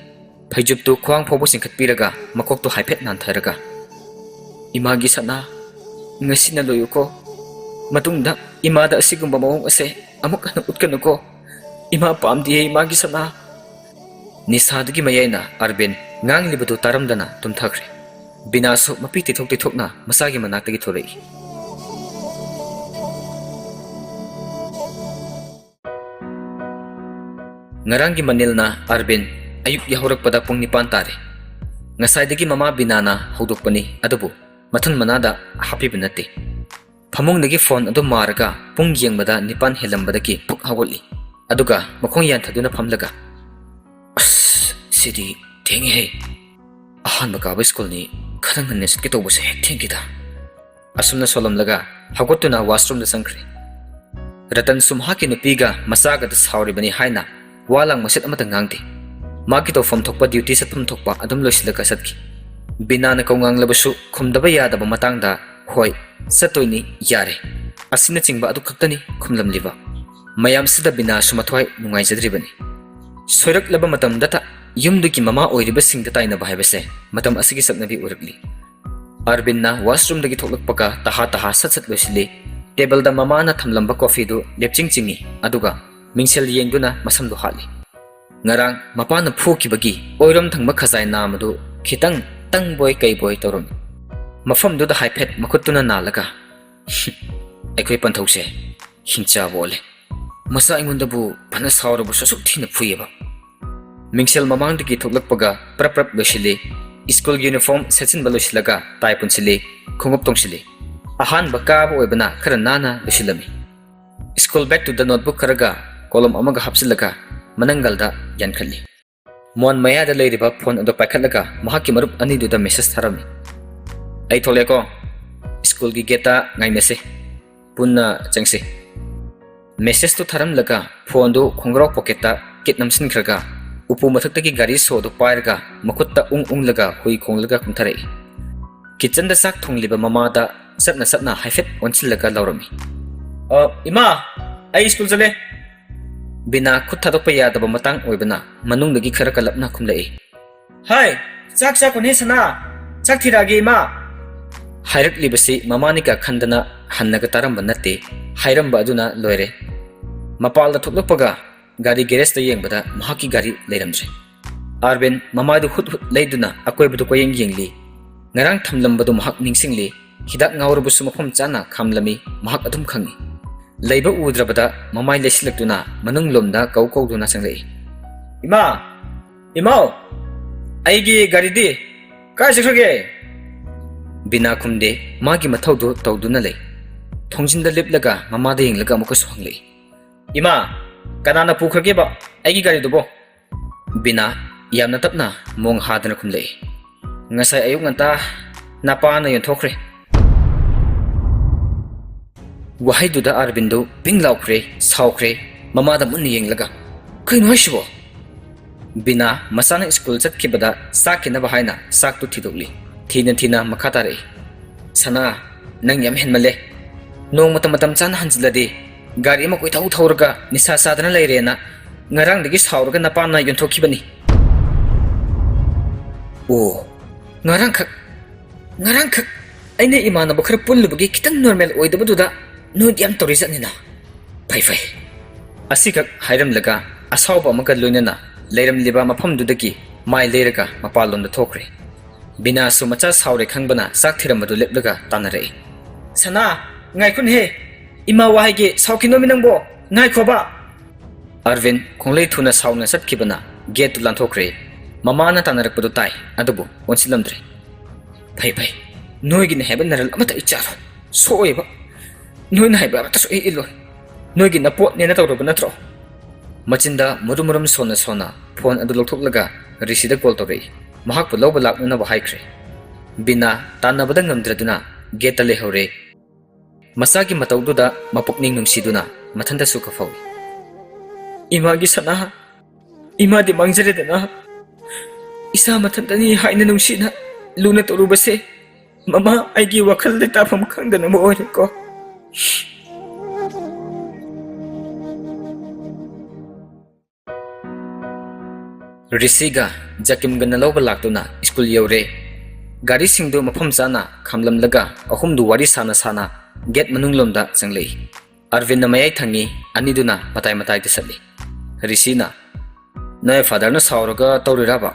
ꯐꯩꯖꯨꯞꯇꯨ ꯈ꯭ꯋꯥꯡ ꯐꯥꯎꯕ ꯆꯤꯡꯈꯠꯄꯤꯔꯒ ꯃꯀꯣꯛꯇꯨ ꯍꯥꯏꯐꯦꯠ ꯅꯥꯟꯊꯔꯒ, "ꯏꯃꯥꯒꯤ ꯁꯅꯥ, ꯉꯁꯤꯅ ꯂꯣꯏꯌꯨꯀꯣ꯫ ꯃꯇꯨꯡꯗ ꯏꯃꯥꯗ ꯑꯁꯤꯒꯨꯝꯕ ꯃꯑꯣꯡ ꯑꯁꯦ ꯑꯃꯨꯛ ꯍꯟꯅ ꯎꯠꯀꯅꯨꯀꯣ꯫ ꯏꯃꯥ ꯄꯥꯝꯗꯤꯌꯦ ꯏꯃꯥꯒꯤ ꯁꯅꯥ꯫" ꯅꯤꯁꯥꯗꯨꯒꯤ ꯃꯌꯥꯏꯅ ꯑꯔꯕꯤꯟ ꯉꯥꯡꯂꯤꯕꯗꯨ ꯇꯥꯔꯝꯗꯅ ꯇꯨꯝꯊꯈ꯭ꯔꯦ꯫ ꯕꯤꯅꯥꯁꯨ ꯃꯄꯤ ꯇꯤꯊꯣꯛ ꯇꯤꯊꯣꯛꯅ ꯃꯆꯥꯒꯤ ꯃꯅꯥꯛꯇꯒꯤ ꯊꯣꯔꯛꯏ꯫ ꯉꯔꯥꯡꯒꯤ ꯃꯅꯤꯜꯅ ꯑꯔꯕꯤꯟ ꯑꯌꯨꯛ ꯌꯥꯍꯧꯔꯛꯄꯗ ꯄꯨꯡ ꯅꯤꯄꯥꯟ ꯇꯥꯔꯦ꯫ ꯉꯁꯥꯏꯗꯒꯤ ꯃꯃꯥ ꯕꯤꯅꯥꯅ ꯍꯧꯗꯣꯛꯄꯅꯤ, ꯑꯗꯨꯕꯨ ꯃꯊꯨꯟ ꯃꯅꯥꯗ ꯍꯥꯞꯄꯤꯕ ꯅꯠꯇꯦ꯫ ꯐꯃꯨꯡꯗꯒꯤ phone ꯑꯗꯨ ꯃꯥꯔꯒ ꯄꯨꯡ ꯌꯦꯡꯕꯗ ꯅꯤꯄꯥꯟ ꯍꯦꯜꯂꯝꯕꯗꯒꯤ ꯐꯨꯛ ꯍꯧꯒꯠꯂꯤ꯫ ꯑꯗꯨꯒ ꯃꯈꯣꯡ ꯌꯥꯟꯊꯗꯨꯅ ꯐꯝꯂꯒ, "ꯑꯁ, ꯁꯤꯗꯤ ꯊꯦꯡꯉꯦꯍꯦ꯫ ꯑꯍꯥꯟꯕ ꯀꯥꯕ ꯁ꯭ꯀꯨꯜꯅꯤ, ꯈꯔ ꯉꯟꯅ ꯆꯠꯀꯦ ꯇꯧꯕꯁꯦ ꯍꯦꯛ ꯊꯦꯡꯈꯤꯗ꯫" ꯑꯁꯨꯝꯅ ꯁꯣꯜꯂꯝꯂꯒ ꯍꯧꯒꯠꯇꯨꯅ washroomꯗ ꯆꯪꯈ꯭ꯔꯦ꯫ ꯔꯇꯟꯁꯨ ꯃꯍꯥꯛꯀꯤ ꯅꯨꯄꯤꯒ ꯃꯆꯥꯒꯗ ꯁꯥꯎꯔꯤꯕꯅꯤ ꯍꯥꯏꯅ ꯋꯥ ꯂꯥꯡ ꯃꯆꯦꯠ ꯑꯃꯠꯇ ꯉꯥꯡꯗꯦ꯫ ꯃꯥꯒꯤ ꯇꯧꯐꯝ ꯊꯣꯛꯄ duty ꯆꯠꯐꯝ ꯊꯣꯛꯄ ꯑꯗꯨꯝ ꯂꯣꯏꯁꯤꯜꯂꯒ ꯆꯠꯈꯤ꯫ ꯕꯤꯅꯥꯅ ꯀꯧꯉꯥꯡꯂꯕꯁꯨ ꯈꯨꯝꯗꯕ ꯌꯥꯗꯕ ꯃꯇꯥꯡꯗ, "ꯍꯣꯏ, ꯆꯠꯇꯣꯏꯅꯤ, ꯌꯥꯔꯦ" ꯑꯁꯤꯅꯆꯤꯡꯕ ꯑꯗꯨ ꯈꯛꯇꯅꯤ ꯈꯨꯝꯂꯝꯂꯤꯕ꯫ ꯃꯌꯥꯝꯁꯤꯗ ꯕꯤꯅꯥꯁꯨ ꯃꯊ꯭ꯋꯥꯏ ꯅꯨꯡꯉꯥꯏꯖꯗ꯭ꯔꯤꯕꯅꯤ꯫ ꯁꯣꯏꯔꯛꯂꯕ ꯃꯇꯝꯗꯇ ꯌꯨꯝꯗꯨꯒꯤ ꯃꯃꯥ ꯑꯣꯏꯔꯤꯕꯁꯤꯡꯗ ꯇꯥꯏꯅꯕ ꯍꯥꯏꯕꯁꯦ ꯃꯇꯝ ꯑꯁꯤꯒꯤ ꯆꯠꯅꯕꯤ ꯑꯣꯏꯔꯛꯂꯤ꯫ ꯑꯥꯔꯕꯤꯟꯅ washroomꯗꯒꯤ ꯊꯣꯛꯂꯛꯄꯒ ꯇꯍꯥ ꯇꯍꯥ ꯁꯠ ꯁꯠ ꯂꯣꯏꯁꯤꯜꯂꯤ꯫ Tableꯗ ꯃꯃꯥꯅ ꯊꯝꯂꯝꯕ coffeeꯗꯨ ꯂꯦꯞꯆꯤꯡ ꯆꯤꯡꯏ, ꯑꯗꯨꯒ ꯃꯤꯡꯁꯦꯜ ꯌꯦꯡꯗꯨꯅ ꯃꯁꯝꯗꯨ ꯍꯥꯠꯂꯤ꯫ ꯉꯔꯥꯡ ꯃꯄꯥꯅ ꯐꯨꯈꯤꯕꯒꯤ ꯑꯣꯏꯔꯣꯝ ꯊꯪꯕ ꯈꯖꯥꯏ ꯅꯥꯝ ꯑꯗꯨ ꯈꯤꯇꯪ ꯇꯪꯕꯣꯏ ꯀꯩꯕꯣꯏ ꯇꯧꯔꯝꯃꯤ꯫ ꯃꯐꯝꯗꯨꯗ ꯍꯥꯏꯐꯦꯠ ꯃꯈꯨꯠꯇꯨꯅ ꯅꯥꯜꯂꯒ, ꯑꯩꯈꯣꯏ ꯄꯟꯊꯧꯁꯦ ꯍꯤꯡꯆꯥꯕ ꯑꯣꯜꯂꯦ꯫ ꯃꯆꯥ ꯑꯩꯉꯣꯟꯗꯕꯨ ꯐꯅ ꯁꯥꯎꯔꯕꯁꯨ ꯑꯁꯨꯛ ꯊꯤꯅ ꯐꯨꯏꯌꯦꯕ꯫ ꯃꯤꯡꯁꯦꯜ ꯃꯃꯥꯡꯗꯒꯤ ꯊꯣꯛꯂꯛꯄꯒ ꯄ꯭ꯔꯞ ꯄ꯭ꯔꯞ ꯂꯣꯏꯁꯤꯜꯂꯤ꯫ ꯁ꯭ꯀꯨꯜꯒꯤ ꯌꯨꯅꯤꯐꯣꯔꯝ ꯁꯦꯠꯆꯤꯟꯕ ꯂꯣꯏꯁꯤꯜꯂꯒ ꯇꯥꯏ ꯄꯨꯟꯁꯤꯜꯂꯤ, ꯈꯣꯡꯎꯞ ꯇꯣꯡꯁꯤꯜꯂꯤ꯫ ꯑꯍꯥꯟꯕ ꯀꯥꯕ ꯑꯣꯏꯕꯅ ꯈꯔ ꯅꯥꯟꯅ ꯂꯣꯏꯁꯤꯜꯂꯝꯃꯤ꯫ ꯁ꯭ꯀꯨꯜ ꯕꯦꯒꯇꯨꯗ ꯅꯣꯠꯕꯨꯛ ꯈꯔꯒ ꯀꯣꯂꯝ ꯑꯃꯒ ꯍꯥꯞꯆꯤꯜꯂꯒ ꯃꯅꯪꯒꯜꯗ ꯌꯥꯟꯈꯠꯂꯤ꯫ ꯃꯣꯟ ꯃꯌꯥꯗ ꯂꯩꯔꯤꯕ ꯐꯣꯟ ꯑꯗꯨ ꯄꯥꯏꯈꯠꯂꯒ ꯃꯍꯥꯛꯀꯤ ꯃꯔꯨꯞ ꯑꯅꯤꯗꯨꯗ ꯃꯦꯁꯦꯖ ꯊꯥꯔꯝꯃꯤ꯫ "ꯑꯩ ꯊꯣꯛꯂꯛꯑꯦꯀꯣ, ꯁ꯭ꯀꯨꯜꯒꯤ ꯒꯦꯠꯇ ꯉꯥꯏꯅꯁꯦ, ꯄꯨꯟꯅ ꯆꯪꯁꯤ"꯫ ꯃꯦꯁꯦꯖꯇꯨ ꯊꯥꯔꯝꯂꯒ ꯐꯣꯟꯗꯨ ꯈꯣꯡꯒ꯭ꯔꯥꯎ ꯄꯣꯀꯦꯠꯇ ꯀꯤꯠ ꯅꯝꯁꯤꯟꯈ꯭ꯔꯒ ꯎꯄꯨ ꯃꯊꯛꯇꯒꯤ ꯒꯥꯔꯤ ꯁꯣꯗꯨ ꯄꯥꯏꯔꯒ ꯃꯈꯨꯠꯇ ꯎꯪ ꯎꯪꯂꯒ ꯍꯨꯏ ꯈꯣꯡꯂꯒ ꯀꯨꯝꯊꯔꯛꯏ꯫ ꯀꯤꯠꯆꯟꯗ ꯆꯥꯛ ꯊꯣꯡꯂꯤꯕ ꯃꯃꯥꯗ ꯆꯠꯅ ꯆꯠꯅ ꯍꯥꯏꯐꯦꯠ ꯑꯣꯟꯁꯤꯜꯂꯒ ꯂꯥꯎꯔꯝꯃꯤ꯫ "ꯑ, ꯏꯃꯥ, ꯑꯩ ꯁ꯭ꯀꯨꯜ ꯆꯠꯂꯦ"꯫ ꯕꯤꯅꯥ ꯈꯨꯠ ꯊꯥꯗꯣꯛꯄ ꯌꯥꯗꯕ ꯃꯇꯥꯡ ꯑꯣꯏꯕꯅ ꯃꯅꯨꯡꯗꯒꯤ ꯈꯔ ꯀꯜꯂꯞꯅ ꯈꯨꯝꯂꯛꯏ꯫ "ꯍꯥꯏ, ꯆꯥꯛ ꯆꯥꯛꯀꯨꯅꯦ ꯁꯅꯥ, ꯆꯥꯛ ꯊꯤꯔꯛꯑꯒꯦ ꯏꯃꯥ"꯫ ꯍꯥꯏꯔꯛꯂꯤꯕꯁꯤ ꯃꯃꯥꯅꯤꯀ ꯈꯟꯗꯅ ꯍꯟꯅꯒ ꯇꯥꯔꯝꯕ ꯅꯠꯇꯦ, ꯍꯥꯏꯔꯝꯕ ꯑꯗꯨꯅ ꯂꯣꯏꯔꯦ꯫ ꯃꯄꯥꯜꯗ ꯊꯣꯛꯂꯛꯄꯒ ꯒꯥꯔꯤ ꯒꯦꯔꯦꯖꯇ ꯌꯦꯡꯕꯗ ꯃꯍꯥꯛꯀꯤ ꯒꯥꯔꯤ ꯂꯩꯔꯝꯗ꯭ꯔꯦ꯫ ꯑꯥꯔꯕꯤꯟ ꯃꯃꯥꯏꯗꯨ ꯍꯨꯠ ꯍꯨꯠ ꯂꯩꯗꯨꯅ ꯑꯀꯣꯏꯕꯗꯨ ꯀꯣꯏꯌꯦꯡ ꯌꯦꯡꯂꯤ꯫ ꯉꯔꯥꯡ ꯊꯝꯂꯝꯕꯗꯨ ꯃꯍꯥꯛ ꯅꯤꯡꯁꯤꯡꯂꯤ꯫ ꯍꯤꯗꯥꯛ ꯉꯥꯎꯔꯕꯁꯨ ꯃꯐꯝ ꯆꯥꯅ ꯈꯥꯝꯂꯝꯃꯤ, ꯃꯍꯥꯛ ꯑꯗꯨꯝ ꯈꯪꯏ꯫ ꯂꯩꯕ ꯎꯗ꯭ꯔꯕꯗ ꯃꯃꯥꯏ ꯂꯩꯁꯤꯜꯂꯛꯇꯨꯅ ꯃꯅꯨꯡ ꯂꯣꯝꯗ ꯀꯧ ꯀꯧꯗꯨꯅ ꯆꯪꯂꯛꯏ꯫ "ꯏꯃꯥ! ꯏꯃꯥꯎ! ꯑꯩꯒꯤ ꯒꯥꯔꯤꯗꯤ ꯀꯥꯏ ꯆꯠꯈ꯭ꯔꯒꯦ?" ꯕꯤꯅꯥ ꯈꯨꯝꯗꯦ, ꯃꯥꯒꯤ ꯃꯊꯧꯗꯨ ꯇꯧꯗꯨꯅ ꯂꯩ꯫ ꯊꯣꯡꯖꯤꯟꯗ ꯂꯦꯞꯂꯒ ꯃꯃꯥꯗ ꯌꯦꯡꯂꯒ ꯑꯃꯨꯛꯀꯁꯨ ꯍꯪꯂꯛꯏ꯫ "ꯏꯃꯥ, ꯀꯅꯥꯅ ꯄꯨꯈ꯭ꯔꯒꯦꯕ ꯑꯩꯒꯤ ꯒꯥꯔꯤꯗꯨꯕꯣ?" ꯕꯤꯅꯥ ꯌꯥꯝꯅ ꯇꯞꯅ ꯃꯣꯡ ꯍꯥꯗꯅ ꯈꯨꯝꯂꯛꯏ꯫ "ꯉꯁꯥꯏ ꯑꯌꯨꯛ ꯉꯟꯇꯥ ꯅꯄꯥꯅ ꯌꯣꯟꯊꯣꯛꯈ꯭ꯔꯦ"꯫ ꯋꯥꯍꯩꯗꯨꯗ ꯑꯥꯔꯕꯤꯟꯗꯨ ꯄꯤꯡ ꯂꯥꯎꯈ꯭ꯔꯦ, ꯁꯥꯎꯈ꯭ꯔꯦ, ꯃꯃꯥꯗ ꯃꯨꯟꯅ ꯌꯦꯡꯂꯒ, "ꯀꯩꯅꯣ ꯍꯥꯏꯁꯤꯕꯣ?" ꯕꯤꯅꯥ ꯃꯆꯥꯅ ꯁ꯭ꯀꯨꯜ ꯆꯠꯈꯤꯕꯗ ꯆꯥꯛꯈꯤꯅꯕ ꯍꯥꯏꯅ ꯆꯥꯛꯇꯨ ꯊꯤꯗꯣꯛꯂꯤ꯫ ꯊꯤꯅ ꯊꯤꯅ ꯃꯈꯥ ꯇꯥꯔꯛꯏ꯫ "ꯁꯅꯥ, ꯅꯪ ꯌꯥꯝ ꯍꯦꯟꯃꯜꯂꯦ꯫ ꯅꯣꯡꯃꯇ ꯃꯇꯝ ꯆꯥꯅ ꯍꯟꯖꯤꯜꯂꯗꯤ ꯒꯥꯔꯤ ꯑꯃ ꯀꯣꯏꯊꯧ ꯊꯧꯔꯒ ꯅꯤꯁꯥ ꯆꯥꯗꯅ ꯂꯩꯔꯦꯅ ꯉꯔꯥꯡꯗꯒꯤ ꯁꯥꯎꯔꯒ ꯅꯄꯥꯅ ꯌꯣꯟꯊꯣꯛꯈꯤꯕꯅꯤ"꯫ "ꯑꯣ, ꯉꯔꯥꯡꯈꯛ, ꯉꯔꯥꯡꯈꯛ ꯑꯩꯅ ꯏꯃꯥꯟꯅꯕ ꯈꯔ ꯄꯨꯜꯂꯨꯕꯒꯤ ꯈꯤꯇꯪ ꯅꯣꯔꯃꯦꯜ ꯑꯣꯏꯗꯕꯗꯨꯗ ꯅꯣꯏꯗꯤ ꯌꯥꯝ ꯇꯧꯔꯤ ꯆꯠꯅꯤꯅ꯫ ꯐꯩ, ꯐꯩ"꯫ ꯑꯁꯤꯈꯛ ꯍꯥꯏꯔꯝꯂꯒ ꯑꯁꯥꯎꯕ ꯑꯃꯒ ꯂꯣꯏꯅꯅ ꯂꯩꯔꯝꯂꯤꯕ ꯃꯐꯝꯗꯨꯗꯒꯤ ꯃꯥꯏ ꯂꯩꯔꯒ ꯃꯄꯥꯟꯂꯣꯝꯗ ꯊꯣꯛꯈ꯭ꯔꯦ꯫ ꯕꯤꯅꯥꯁꯨ ꯃꯆꯥ ꯁꯥꯎꯔꯦ ꯈꯪꯕꯅ ꯆꯥꯛ ꯊꯤꯔꯝꯕꯗꯨ ꯂꯦꯞꯂꯒ ꯇꯥꯟꯅꯔꯛꯏ꯫ "ꯁꯅꯥ, ꯉꯥꯏꯈꯣꯅꯦꯍꯦ, ꯏꯃꯥ ꯋꯥ ꯍꯥꯏꯒꯦ, ꯁꯥꯎꯈꯤꯅꯣꯃꯤ ꯅꯪꯕꯣ, ꯉꯥꯏꯈꯣꯕ꯫ ꯑꯔꯕꯤꯟ ꯈꯣꯡꯂꯩ ꯊꯨꯅ ꯁꯥꯎꯅ ꯆꯠꯈꯤꯕꯅ ꯒꯦꯠꯇꯨ ꯂꯥꯟꯊꯣꯛꯈ꯭ꯔꯦ꯫ ꯃꯃꯥꯅ ꯇꯥꯟꯅꯔꯛꯄꯗꯨ ꯇꯥꯏ, ꯑꯗꯨꯕꯨ ꯑꯣꯟꯁꯤꯜꯂꯝꯗ꯭ꯔꯦ꯫ "ꯐꯩ, ꯐꯩ, ꯅꯣꯏꯒꯤꯅꯦ ꯍꯥꯏꯕ ꯅꯔꯜ ꯑꯃꯠꯇ ꯑꯩ ꯆꯥꯔꯣꯏ, ꯁꯣꯛꯑꯣꯏꯕ꯫ ꯅꯣꯏꯅ ꯍꯥꯏꯕ ꯑꯃꯠꯇꯁꯨ ꯑꯩ ꯏꯜꯂꯣꯏ꯫ ꯅꯣꯏꯒꯤ ꯅꯄꯣꯠꯅꯦꯅ ꯇꯧꯔꯕ ꯅꯠꯇ꯭ꯔꯣ?" ꯃꯆꯤꯟꯗ ꯃꯨꯔꯨꯝ ꯃꯨꯔꯨꯝ ꯁꯣꯟꯅ ꯁꯣꯟꯅ ꯐꯣꯟ ꯑꯗꯨ ꯂꯧꯊꯣꯛꯂꯒ ꯔꯤꯁꯤꯗ ꯀꯣꯜ ꯇꯧꯔꯛꯏ꯫ ꯃꯍꯥꯛꯄꯨ ꯂꯧꯕ ꯂꯥꯛꯅꯅꯕ ꯍꯥꯏꯈ꯭ꯔꯦ꯫ ꯕꯤꯅꯥ ꯇꯥꯟꯅꯕꯗ ꯉꯝꯗ꯭ꯔꯗꯨꯅ ꯒꯦꯠꯇ ꯂꯩꯍꯧꯔꯦ꯫ ꯃꯆꯥꯒꯤ ꯃꯇꯧꯗꯨꯗ ꯃꯄꯨꯛꯅꯤꯡ ꯅꯨꯡꯁꯤꯗꯨꯅ ꯃꯊꯟꯇꯁꯨ ꯀꯞꯐꯧꯏ꯫ "ꯏꯃꯥꯒꯤ ꯁꯅꯥ, ꯏꯃꯥꯗꯤ ꯃꯥꯡꯖꯔꯦꯗꯅ, ꯏꯆꯥ ꯃꯊꯟꯇꯅꯤ ꯍꯥꯏꯅ ꯅꯨꯡꯁꯤꯅ ꯂꯨꯅ ꯇꯧꯔꯨꯕꯁꯦ, ꯃꯃꯥ, ꯑꯩꯒꯤ ꯋꯥꯈꯜ ꯂꯩꯇꯥꯐꯝ ꯈꯪꯗꯅꯕ ꯑꯣꯏꯔꯦꯀꯣ꯫" ꯔꯤꯁꯤꯒ ꯖꯀꯤꯝꯒꯅ ꯂꯧꯕ ꯂꯥꯛꯇꯨꯅ ꯁ꯭ꯀꯨꯜ ꯌꯧꯔꯦ꯫ ꯒꯥꯔꯤꯁꯤꯡꯗꯨ ꯃꯐꯝ ꯆꯥꯅ ꯈꯥꯝꯂꯝꯂꯒ ꯑꯍꯨꯝꯗꯨ ꯋꯥꯔꯤ ꯁꯥꯅ ꯁꯥꯅ ꯒꯦꯠ ꯃꯅꯨꯡꯂꯣꯝꯗ ꯆꯪꯂꯛꯏ꯫ ꯑꯔꯕꯤꯟꯅ ꯃꯌꯥꯏ ꯊꯪꯉꯤ, ꯑꯅꯤꯗꯨꯅ ꯃꯇꯥꯏ ꯃꯇꯥꯏꯗ ꯆꯠꯂꯤ꯫ ꯔꯤꯁꯤꯅ, "ꯅꯣꯏ ꯐꯥꯗꯔꯅ ꯁꯥꯎꯔꯒ ꯇꯧꯔꯤꯔꯕ?"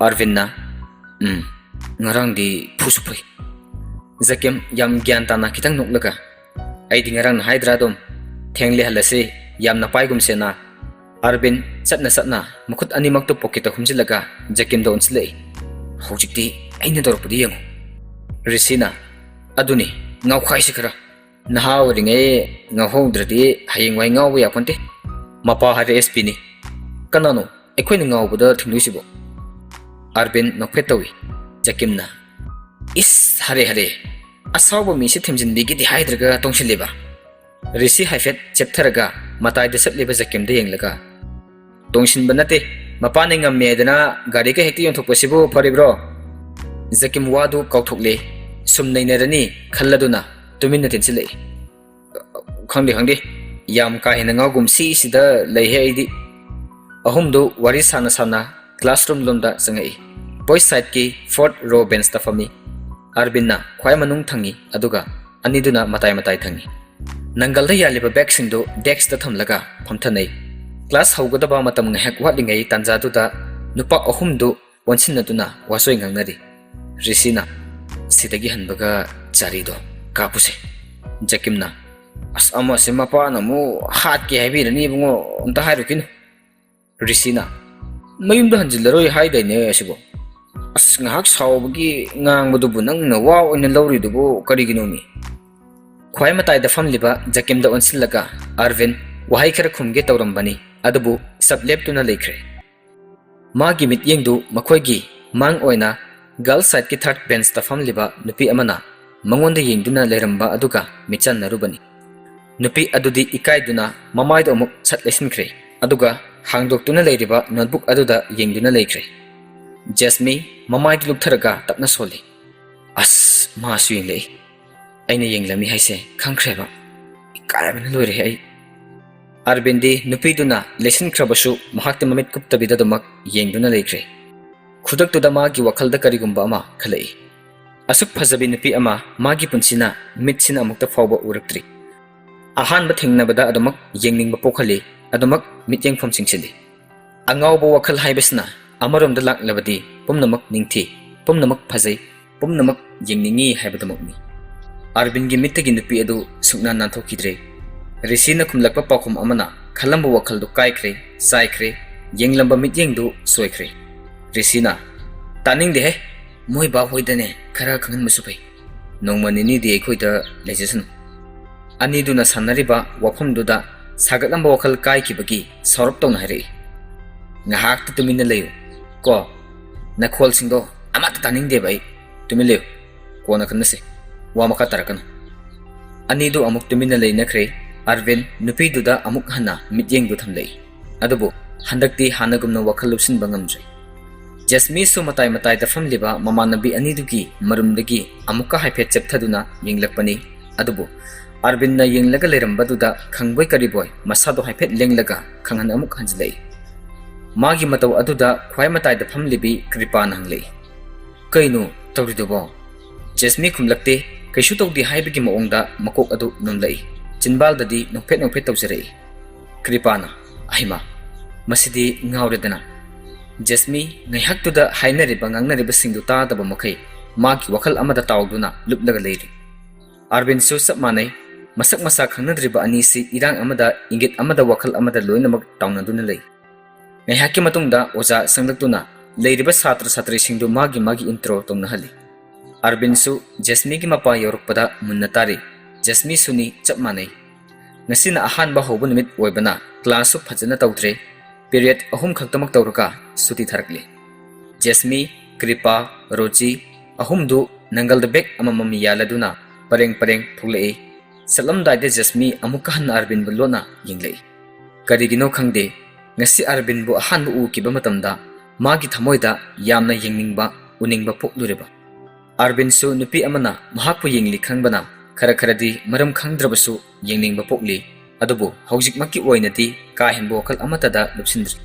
ꯑꯔꯕꯤꯟꯅ, "ꯎꯝ, ꯉꯔꯥꯡꯗꯤ ꯐꯨꯁꯨ ꯐꯨꯏ꯫" ꯖꯀꯤꯝ ꯌꯥꯝ ꯒ꯭ꯌꯥꯟ ꯇꯥꯅ ꯈꯤꯇꯪ ꯅꯣꯛꯂꯒ, "ꯑꯩꯗꯤ ꯉꯔꯥꯡꯅ ꯍꯥꯏꯗ꯭ꯔꯥ ꯑꯗꯨꯝ, ꯊꯦꯡ ꯂꯩꯍꯜꯂꯁꯤ, ꯌꯥꯝꯅ ꯄꯥꯏꯒꯨꯝꯁꯦꯅ꯫" ꯑꯔꯕꯤꯟ ꯆꯠꯅ ꯆꯠꯅ ꯃꯈꯨꯠ ꯑꯅꯤꯃꯛꯇꯨ ꯄꯣꯀꯦꯠꯇ ꯍꯨꯝꯖꯤꯜꯂꯒ ꯖꯀꯤꯝꯗ ꯑꯣꯟꯁꯤꯜꯂꯛꯏ꯫ "ꯍꯧꯖꯤꯛꯇꯤ ꯑꯩꯅ ꯇꯧꯔꯛꯄꯗꯤ ꯌꯦꯡꯉꯨ꯫" ꯔꯤꯁꯤꯅ, "ꯑꯗꯨꯅꯤ, ꯉꯥꯎꯈꯥꯏꯁꯤ ꯈꯔ꯫ ꯅꯍꯥ ꯑꯣꯏꯔꯤꯉꯩ ꯉꯥꯎꯍꯧꯗ꯭ꯔꯗꯤ ꯍꯌꯦꯡꯋꯥꯏ ꯉꯥꯎꯕ ꯌꯥꯄꯣꯟꯇꯦ꯫ ꯃꯄꯥ ꯍꯥꯏꯕ ꯑꯦꯁ ꯄꯤꯅꯤ꯫ ꯀꯅꯥꯅꯣ ꯑꯩꯈꯣꯏꯅ ꯉꯥꯎꯕꯗ ꯊꯤꯡꯗꯣꯏꯁꯤꯕꯣ?" ꯑꯥꯔꯕꯤꯟ ꯅꯣꯛꯐꯦꯠ ꯇꯧꯏ꯫ ꯖꯀꯤꯝꯅ, "ꯏꯁ, ꯍꯔꯦ ꯍꯔꯦ, ꯑꯁꯥꯎꯕ ꯃꯤꯁꯦ ꯊꯦꯝꯖꯤꯟꯕꯤꯒꯦꯗꯤ ꯍꯥꯏꯗ꯭ꯔꯒ ꯇꯣꯡꯁꯤꯜꯂꯤꯕ?" ꯔꯤꯁꯤ ꯍꯥꯏꯐꯦꯠ ꯆꯦꯞꯊꯔꯒ ꯃꯇꯥꯏꯗ ꯆꯠꯂꯤꯕ ꯖꯀꯤꯝꯗ ꯌꯦꯡꯂꯒ, "ꯇꯣꯡꯁꯤꯟꯕ ꯅꯠꯇꯦ, ꯃꯄꯥꯅ ꯉꯝꯃꯦ ꯍꯥꯏꯗꯅ ꯒꯥꯔꯤꯒ ꯍꯦꯛꯇ ꯌꯣꯟꯊꯣꯛꯄꯁꯤꯕꯨ ꯐꯔꯤꯕ꯭ꯔꯣ?" ꯖꯀꯤꯝ ꯋꯥꯗꯨ ꯀꯥꯎꯊꯣꯛꯂꯦ꯫ ꯁꯨꯝ ꯅꯩꯅꯔꯅꯤ ꯈꯜꯂꯗꯨꯅ ꯇꯨꯃꯤꯟꯅ ꯇꯤꯟꯁꯤꯜꯂꯛꯏ꯫ "ꯈꯪꯗꯦ, ꯈꯪꯗꯦ, ꯌꯥꯝ ꯀꯥ ꯍꯦꯟꯅ ꯉꯥꯎꯒꯨꯝ ꯁꯤꯁꯤꯗ ꯂꯩꯍꯦ ꯑꯩꯗꯤ꯫" ꯑꯍꯨꯝꯗꯨ ꯋꯥꯔꯤ ꯁꯥꯅ ꯁꯥꯅ ꯀ꯭ꯂꯥꯁꯔꯨꯝ ꯂꯣꯝꯗ ꯆꯪꯉꯛꯏ꯫ ꯕꯣꯏꯁ ꯁꯥꯏꯠꯀꯤ ꯐꯣꯔꯠ ꯔꯣ ꯕꯦꯟꯁꯇ ꯐꯝꯃꯤ꯫ ꯑꯥꯔꯕꯤꯟꯅ ꯈ꯭ꯋꯥꯏ ꯃꯅꯨꯡ ꯊꯪꯉꯤ, ꯑꯗꯨꯒ ꯑꯅꯤꯗꯨꯅ ꯃꯇꯥꯏ ꯃꯇꯥꯏ ꯊꯪꯉꯤ꯫ ꯅꯪꯒꯜꯗ ꯌꯥꯜꯂꯤꯕ ꯕꯦꯒꯁꯤꯡꯗꯨ ꯗꯦꯛꯁꯇ ꯊꯝꯂꯒ ꯐꯝꯊꯅꯩ꯫ ꯀ꯭ꯂꯥꯁ ꯍꯧꯒꯗꯕ ꯃꯇꯝ ꯉꯥꯏꯍꯥꯛ ꯋꯥꯠꯂꯤꯉꯩ ꯇꯥꯟꯖꯥꯗꯨꯗ ꯅꯨꯄꯥ ꯑꯍꯨꯝꯗꯨ ꯑꯣꯟꯁꯤꯟꯅꯗꯨꯅ ꯋꯥꯆꯣꯏ ꯉꯥꯡꯅꯔꯤ꯫ ꯔꯤꯁꯤꯅ, "ꯁꯤꯗꯒꯤ ꯍꯟꯕꯒ ꯆꯥꯔꯤꯗꯣ ꯀꯥꯞꯄꯨꯁꯦ꯫" ꯖꯀꯤꯝꯅ, "ꯑꯁ, ꯑꯃꯁꯦ ꯃꯄꯥꯅ ꯑꯃꯨꯛ ꯍꯥꯠꯀꯦ ꯍꯥꯏꯕꯤꯔꯅꯤ ꯏꯕꯨꯡꯉꯣ, ꯑꯝꯇ ꯍꯥꯏꯔꯨꯈꯤꯅꯨ"꯫ ꯔꯤꯁꯤꯅ, "ꯃꯌꯨꯝꯗ ꯍꯟꯖꯤꯜꯂꯔꯣꯏ ꯍꯥꯏꯗꯥꯏꯅꯦ ꯑꯁꯤꯕꯣ? ꯑꯁ, ꯉꯥꯏꯍꯥꯛ ꯁꯥꯎꯕꯒꯤ ꯉꯥꯡꯕꯗꯨꯕꯨ ꯅꯪꯅ ꯋꯥ ꯑꯣꯏꯅ ꯂꯧꯔꯤꯗꯨꯕꯨ ꯀꯔꯤꯒꯤꯅꯣꯃꯤ?" ꯈ꯭ꯋꯥꯏ ꯃꯇꯥꯏꯗ ꯐꯝꯂꯤꯕ ꯖꯀꯤꯝꯗ ꯑꯣꯟꯁꯤꯜꯂꯒ ꯑꯥꯔꯕꯤꯟ ꯋꯥꯍꯩ ꯈꯔ ꯈꯨꯝꯒꯦ ꯇꯧꯔꯝꯕꯅꯤ, ꯑꯗꯨꯕꯨ ꯆꯞ ꯂꯦꯞꯇꯨꯅ ꯂꯩꯈ꯭ꯔꯦ꯫ ꯃꯥꯒꯤ ꯃꯤꯠꯌꯦꯡꯗꯨ ꯃꯈꯣꯏꯒꯤ ꯃꯥꯡ ꯑꯣꯏꯅ ꯒꯔꯜꯁ ꯁꯥꯏꯠꯀꯤ ꯊꯥꯔꯠ ꯕꯦꯟꯁꯇ ꯐꯝꯂꯤꯕ ꯅꯨꯄꯤ ꯑꯃꯅ ꯃꯉꯣꯟꯗ ꯌꯦꯡꯗꯨꯅ ꯂꯩꯔꯝꯕ ꯑꯗꯨꯒ ꯃꯤꯠꯆꯟꯅꯔꯨꯕꯅꯤ꯫ ꯅꯨꯄꯤ ꯑꯗꯨꯗꯤ ꯏꯀꯥꯏꯗꯨꯅ ꯃꯃꯥꯏꯗꯨ ꯑꯃꯨꯛ ꯁꯠ ꯂꯩꯁꯤꯟꯈ꯭ꯔꯦ, ꯑꯗꯨꯒ ꯍꯥꯡꯗꯣꯛꯇꯨꯅ ꯂꯩꯔꯤꯕ ꯅꯣꯠꯕꯨꯛ ꯑꯗꯨꯗ ꯌꯦꯡꯗꯨꯅ ꯂꯩꯈ꯭ꯔꯦ꯫ ꯖꯦꯁꯃꯤ ꯃꯃꯥꯏꯗꯨ ꯂꯨꯛꯊꯔꯒ ꯇꯞꯅ ꯁꯣꯜꯂꯤ꯫ "ꯑꯁ, ꯃꯥꯁꯨ ꯌꯦꯡꯂꯛꯏ꯫ ꯑꯩꯅ ꯌꯦꯡꯂꯝꯃꯤ ꯍꯥꯏꯁꯦ ꯈꯪꯈ꯭ꯔꯦꯕ꯫ ꯏꯀꯥꯏꯕꯅ ꯂꯣꯏꯔꯦ ꯑꯩ"꯫ ꯑꯥꯔꯕꯤꯟꯗꯤ ꯅꯨꯄꯤꯗꯨꯅ ꯂꯩꯁꯤꯟꯈ꯭ꯔꯕꯁꯨ ꯃꯍꯥꯛꯇꯤ ꯃꯃꯤꯠ ꯀꯨꯞꯇꯕꯤꯗ ꯑꯗꯨꯃꯛ ꯌꯦꯡꯗꯨꯅ ꯂꯩꯈ꯭ꯔꯦ꯫ ꯈꯨꯗꯛꯇꯨꯗ ꯃꯥꯒꯤ ꯋꯥꯈꯜꯗ ꯀꯔꯤꯒꯨꯝꯕ ꯑꯃ ꯈꯜꯂꯛꯏ꯫ ꯑꯁꯨꯛ ꯐꯖꯕꯤ ꯅꯨꯄꯤ ꯑꯃ ꯃꯥꯒꯤ ꯄꯨꯟꯁꯤꯅ ꯃꯤꯠꯁꯤꯅ ꯑꯃꯨꯛꯇ ꯐꯥꯎꯕ ꯎꯔꯛꯇ꯭ꯔꯤ꯫ ꯑꯍꯥꯟꯕ ꯊꯦꯡꯅꯕꯗ ꯑꯗꯨꯃꯛ ꯌꯦꯡꯅꯤꯡꯕ ꯄꯣꯛꯍꯜꯂꯤ, ꯑꯗꯨꯃꯛ ꯃꯤꯠꯌꯦꯡꯐꯝ ꯆꯤꯡꯁꯤꯜꯂꯤ꯫ ꯑꯉꯥꯎꯕ ꯋꯥꯈꯜ ꯍꯥꯏꯕꯁꯤꯅ ꯑꯃꯔꯣꯝꯗ ꯂꯥꯛꯂꯕꯗꯤ ꯄꯨꯝꯅꯃꯛ ꯅꯤꯡꯊꯤ, ꯄꯨꯝꯅꯃꯛ ꯐꯖꯩ, ꯄꯨꯝꯅꯃꯛ ꯌꯦꯡꯅꯤꯡꯏ ꯍꯥꯏꯕꯗꯨꯃꯛꯅꯤ꯫ ꯑꯥꯔꯕꯤꯟꯒꯤ ꯃꯤꯠꯇꯒꯤ ꯅꯨꯄꯤ ꯑꯗꯨ ꯁꯨꯛꯅꯥꯟ ꯅꯥꯟꯊꯣꯛꯈꯤꯗ꯭ꯔꯦ꯫ ꯔꯤꯁꯤꯅ ꯈꯨꯝꯂꯛꯄ ꯄꯥꯎꯈꯨꯝ ꯑꯃꯅ ꯈꯜꯂꯝꯕ ꯋꯥꯈꯜꯗꯨ ꯀꯥꯏꯈ꯭ꯔꯦ, ꯆꯥꯏꯈ꯭ꯔꯦ, ꯌꯦꯡꯂꯝꯕ ꯃꯤꯠꯌꯦꯡꯗꯨ ꯁꯣꯏꯈ꯭ꯔꯦ꯫ ꯔꯤꯁꯤꯅ, "ꯇꯥꯅꯤꯡꯗꯦꯍꯦ, ꯃꯣꯏ ꯕꯥꯞ ꯍꯣꯏꯗꯅꯦ ꯈꯔ ꯈꯪꯍꯟꯕꯁꯨ ꯐꯩ꯫ ꯅꯣꯡꯃ ꯅꯤꯅꯤꯗꯤ ꯑꯩꯈꯣꯏꯗ ꯂꯩꯖꯁꯅꯨ"꯫ ꯑꯅꯤꯗꯨꯅ ꯁꯥꯟꯅꯔꯤꯕ ꯋꯥꯐꯝꯗꯨꯗ ꯁꯥꯒꯠꯂꯝꯕ ꯋꯥꯈꯜ ꯀꯥꯏꯈꯤꯕꯒꯤ ꯁꯥꯎꯔꯞ ꯇꯧꯅ ꯍꯥꯏꯔꯛꯏ, "ꯉꯥꯏꯍꯥꯛꯇꯤ ꯇꯨꯃꯤꯟꯅ ꯂꯩꯌꯨ ꯀꯣ, ꯅꯈꯣꯜꯁꯤꯡꯗꯣ ꯑꯃꯠꯇ ꯇꯥꯅꯤꯡꯗꯦꯕ ꯑꯩ꯫ ꯇꯨꯃꯤꯟ ꯂꯩꯌꯨ, ꯀꯣꯟꯅ ꯈꯟꯅꯁꯤ, ꯋꯥ ꯃꯈꯥ ꯇꯥꯔꯛꯀꯅꯨ"꯫ ꯑꯅꯤꯗꯨ ꯑꯃꯨꯛ ꯇꯨꯃꯤꯟꯅ ꯂꯩꯅꯈ꯭ꯔꯦ꯫ ꯑꯥꯔꯕꯤꯟ ꯅꯨꯄꯤꯗꯨꯗ ꯑꯃꯨꯛ ꯍꯟꯅ ꯃꯤꯠꯌꯦꯡꯗꯨ ꯊꯝꯂꯛꯏ, ꯑꯗꯨꯕꯨ ꯍꯟꯗꯛꯇꯤ ꯍꯥꯟꯅꯒꯨꯝꯅ ꯋꯥꯈꯜ ꯂꯨꯞꯁꯤꯟꯕ ꯉꯝꯗ꯭ꯔꯦ꯫ ꯖꯦꯁꯃꯤꯁꯨ ꯃꯇꯥꯏ ꯃꯇꯥꯏꯗ ꯐꯝꯂꯤꯕ ꯃꯃꯥꯟꯅꯕꯤ ꯑꯅꯤꯗꯨꯒꯤ ꯃꯔꯨꯝꯗꯒꯤ ꯑꯃꯨꯛꯀ ꯍꯥꯏꯐꯦꯠ ꯆꯦꯞꯊꯗꯨꯅ ꯌꯦꯡꯂꯛꯄꯅꯤ, ꯑꯗꯨꯕꯨ ꯑꯥꯔꯕꯤꯟꯅ ꯌꯦꯡꯂꯒ ꯂꯩꯔꯝꯕꯗꯨꯗ ꯈꯪꯕꯣꯏ ꯀꯔꯤꯕꯣꯏ ꯃꯁꯥꯗꯣ ꯍꯥꯏꯐꯦꯠ ꯂꯦꯡꯂꯒ ꯈꯪꯍꯟ ꯑꯃꯨꯛ ꯍꯟꯖꯤꯜꯂꯛꯏ꯫ ꯃꯥꯒꯤ ꯃꯇꯧ ꯑꯗꯨꯗ ꯈ꯭ꯋꯥꯏ ꯃꯇꯥꯏꯗ ꯐꯝꯂꯤꯕꯤ ꯀ꯭ꯔꯤꯄꯥꯅ ꯍꯪꯂꯛꯏ, "ꯀꯩꯅꯣ ꯇꯧꯔꯤꯗꯨꯕꯣ?" ꯖꯦꯁꯃꯤ ꯈꯨꯝꯂꯛꯇꯦ꯫ ꯀꯩꯁꯨ ꯇꯧꯗꯦ ꯍꯥꯏꯕꯒꯤ ꯃꯑꯣꯡꯗ ꯃꯀꯣꯛ ꯑꯗꯨ ꯅꯣꯝꯂꯛꯏ꯫ ꯆꯤꯟꯕꯥꯜꯗꯗꯤ ꯅꯣꯛꯐꯦꯠ ꯅꯣꯛꯐꯦꯠ ꯇꯧꯖꯔꯛꯏ꯫ ꯀ꯭ꯔꯤꯄꯥꯅ, "ꯑꯍꯩꯃꯥ, ꯃꯁꯤꯗꯤ ꯉꯥꯎꯔꯦꯗꯅ"꯫ ꯖꯦꯁꯃꯤ ꯉꯥꯏꯍꯥꯛꯇꯨꯗ ꯍꯥꯏꯅꯔꯤꯕ ꯉꯥꯡꯅꯔꯤꯕꯁꯤꯡꯗꯨ ꯇꯥꯗꯕ ꯃꯈꯩ ꯃꯥꯒꯤ ꯋꯥꯈꯜ ꯑꯃꯗ ꯇꯥꯎꯗꯨꯅ ꯂꯨꯞꯂꯒ ꯂꯩꯔꯤ꯫ ꯑꯥꯔꯕꯤꯟꯁꯨ ꯆꯞ ꯃꯥꯟꯅꯩ꯫ ꯃꯁꯛ ꯃꯁꯥ ꯈꯪꯅꯗ꯭ꯔꯤꯕ ꯑꯅꯤꯁꯤ ꯏꯔꯥꯡ ꯑꯃꯗ, ꯏꯪꯒꯤꯠ ꯑꯃꯗ, ꯋꯥꯈꯜ ꯑꯃꯗ ꯂꯣꯏꯅꯃꯛ ꯇꯥꯎꯅꯗꯨꯅ ꯂꯩ꯫ ꯉꯥꯏꯍꯥꯛꯀꯤ ꯃꯇꯨꯡꯗ ꯑꯣꯖꯥ ꯆꯪꯂꯛꯇꯨꯅ ꯂꯩꯔꯤꯕ ꯁꯥꯇ꯭ꯔ ꯁꯥꯇ꯭ꯔꯤꯁꯤꯡꯗꯨ ꯃꯥꯒꯤ ꯃꯥꯒꯤ intro ꯇꯧꯅꯍꯜꯂꯤ꯫ ꯑꯥꯔꯕꯤꯟꯁꯨ ꯖꯦꯁꯃꯤꯒꯤ ꯃꯄꯥ ꯌꯧꯔꯛꯄꯗ ꯃꯨꯟꯅ ꯇꯥꯔꯤ꯫ ꯖꯦꯁꯃꯤꯁꯨꯅꯤ, ꯆꯞ ꯃꯥꯟꯅꯩ꯫ ꯉꯁꯤꯅ ꯑꯍꯥꯟꯕ ꯍꯧꯕ ꯅꯨꯃꯤꯠ ꯑꯣꯏꯕꯅ classꯁꯨ ꯐꯖꯅ ꯇꯧꯗ꯭ꯔꯦ꯫ Period ꯑꯍꯨꯝ ꯈꯛꯇꯃꯛ ꯇꯧꯔꯒ ꯁꯨꯇꯤ ꯊꯥꯔꯛꯂꯤ꯫ ꯖꯦꯁꯃꯤ, ꯀ꯭ꯔꯤꯄꯥ, ꯔꯣꯖꯤ ꯑꯍꯨꯝꯗꯨ ꯅꯪꯒꯜꯗ bag ꯑꯃꯃꯝ ꯌꯥꯜꯂꯗꯨꯅ ꯄꯔꯦꯡ ꯄꯔꯦꯡ ꯊꯣꯛꯂꯛꯏ꯫ ꯆꯠꯂꯝꯗꯥꯏꯗ ꯖꯦꯁꯃꯤ ꯑꯃꯨꯛꯀ ꯍꯟꯅ ꯑꯥꯔꯕꯤꯟꯕꯨ ꯂꯣꯠꯅ ꯌꯦꯡꯂꯛꯏ꯫ ꯀꯔꯤꯒꯤꯅꯣ ꯈꯪꯗꯦ, ꯉꯁꯤ ꯑꯥꯔꯕꯤꯟꯕꯨ ꯑꯍꯥꯟꯕ ꯎꯈꯤꯕ ꯃꯇꯝꯗ ꯃꯥꯒꯤ ꯊꯃꯣꯏꯗ ꯌꯥꯝꯅ ꯌꯦꯡꯅꯤꯡꯕ, ꯎꯅꯤꯡꯕ ꯄꯣꯛꯂꯨꯔꯦꯕ꯫ ꯑꯥꯔꯕꯤꯟꯁꯨ ꯅꯨꯄꯤ ꯑꯃꯅ ꯃꯍꯥꯛꯄꯨ ꯌꯦꯡꯂꯤ ꯈꯪꯕꯅ ꯈꯔ ꯈꯔꯗꯤ ꯃꯔꯝ ꯈꯪꯗ꯭ꯔꯕꯁꯨ ꯌꯦꯡꯅꯤꯡꯕ ꯄꯣꯛꯂꯤ꯫ ꯑꯗꯨꯕꯨ ꯍꯧꯖꯤꯛꯃꯛꯀꯤ ꯑꯣꯏꯅꯗꯤ ꯀꯥ ꯍꯦꯟꯕ ꯋꯥꯈꯜ ꯑꯃꯠꯇꯗ ꯂꯨꯞꯁꯤꯟꯗ꯭ꯔꯤ꯫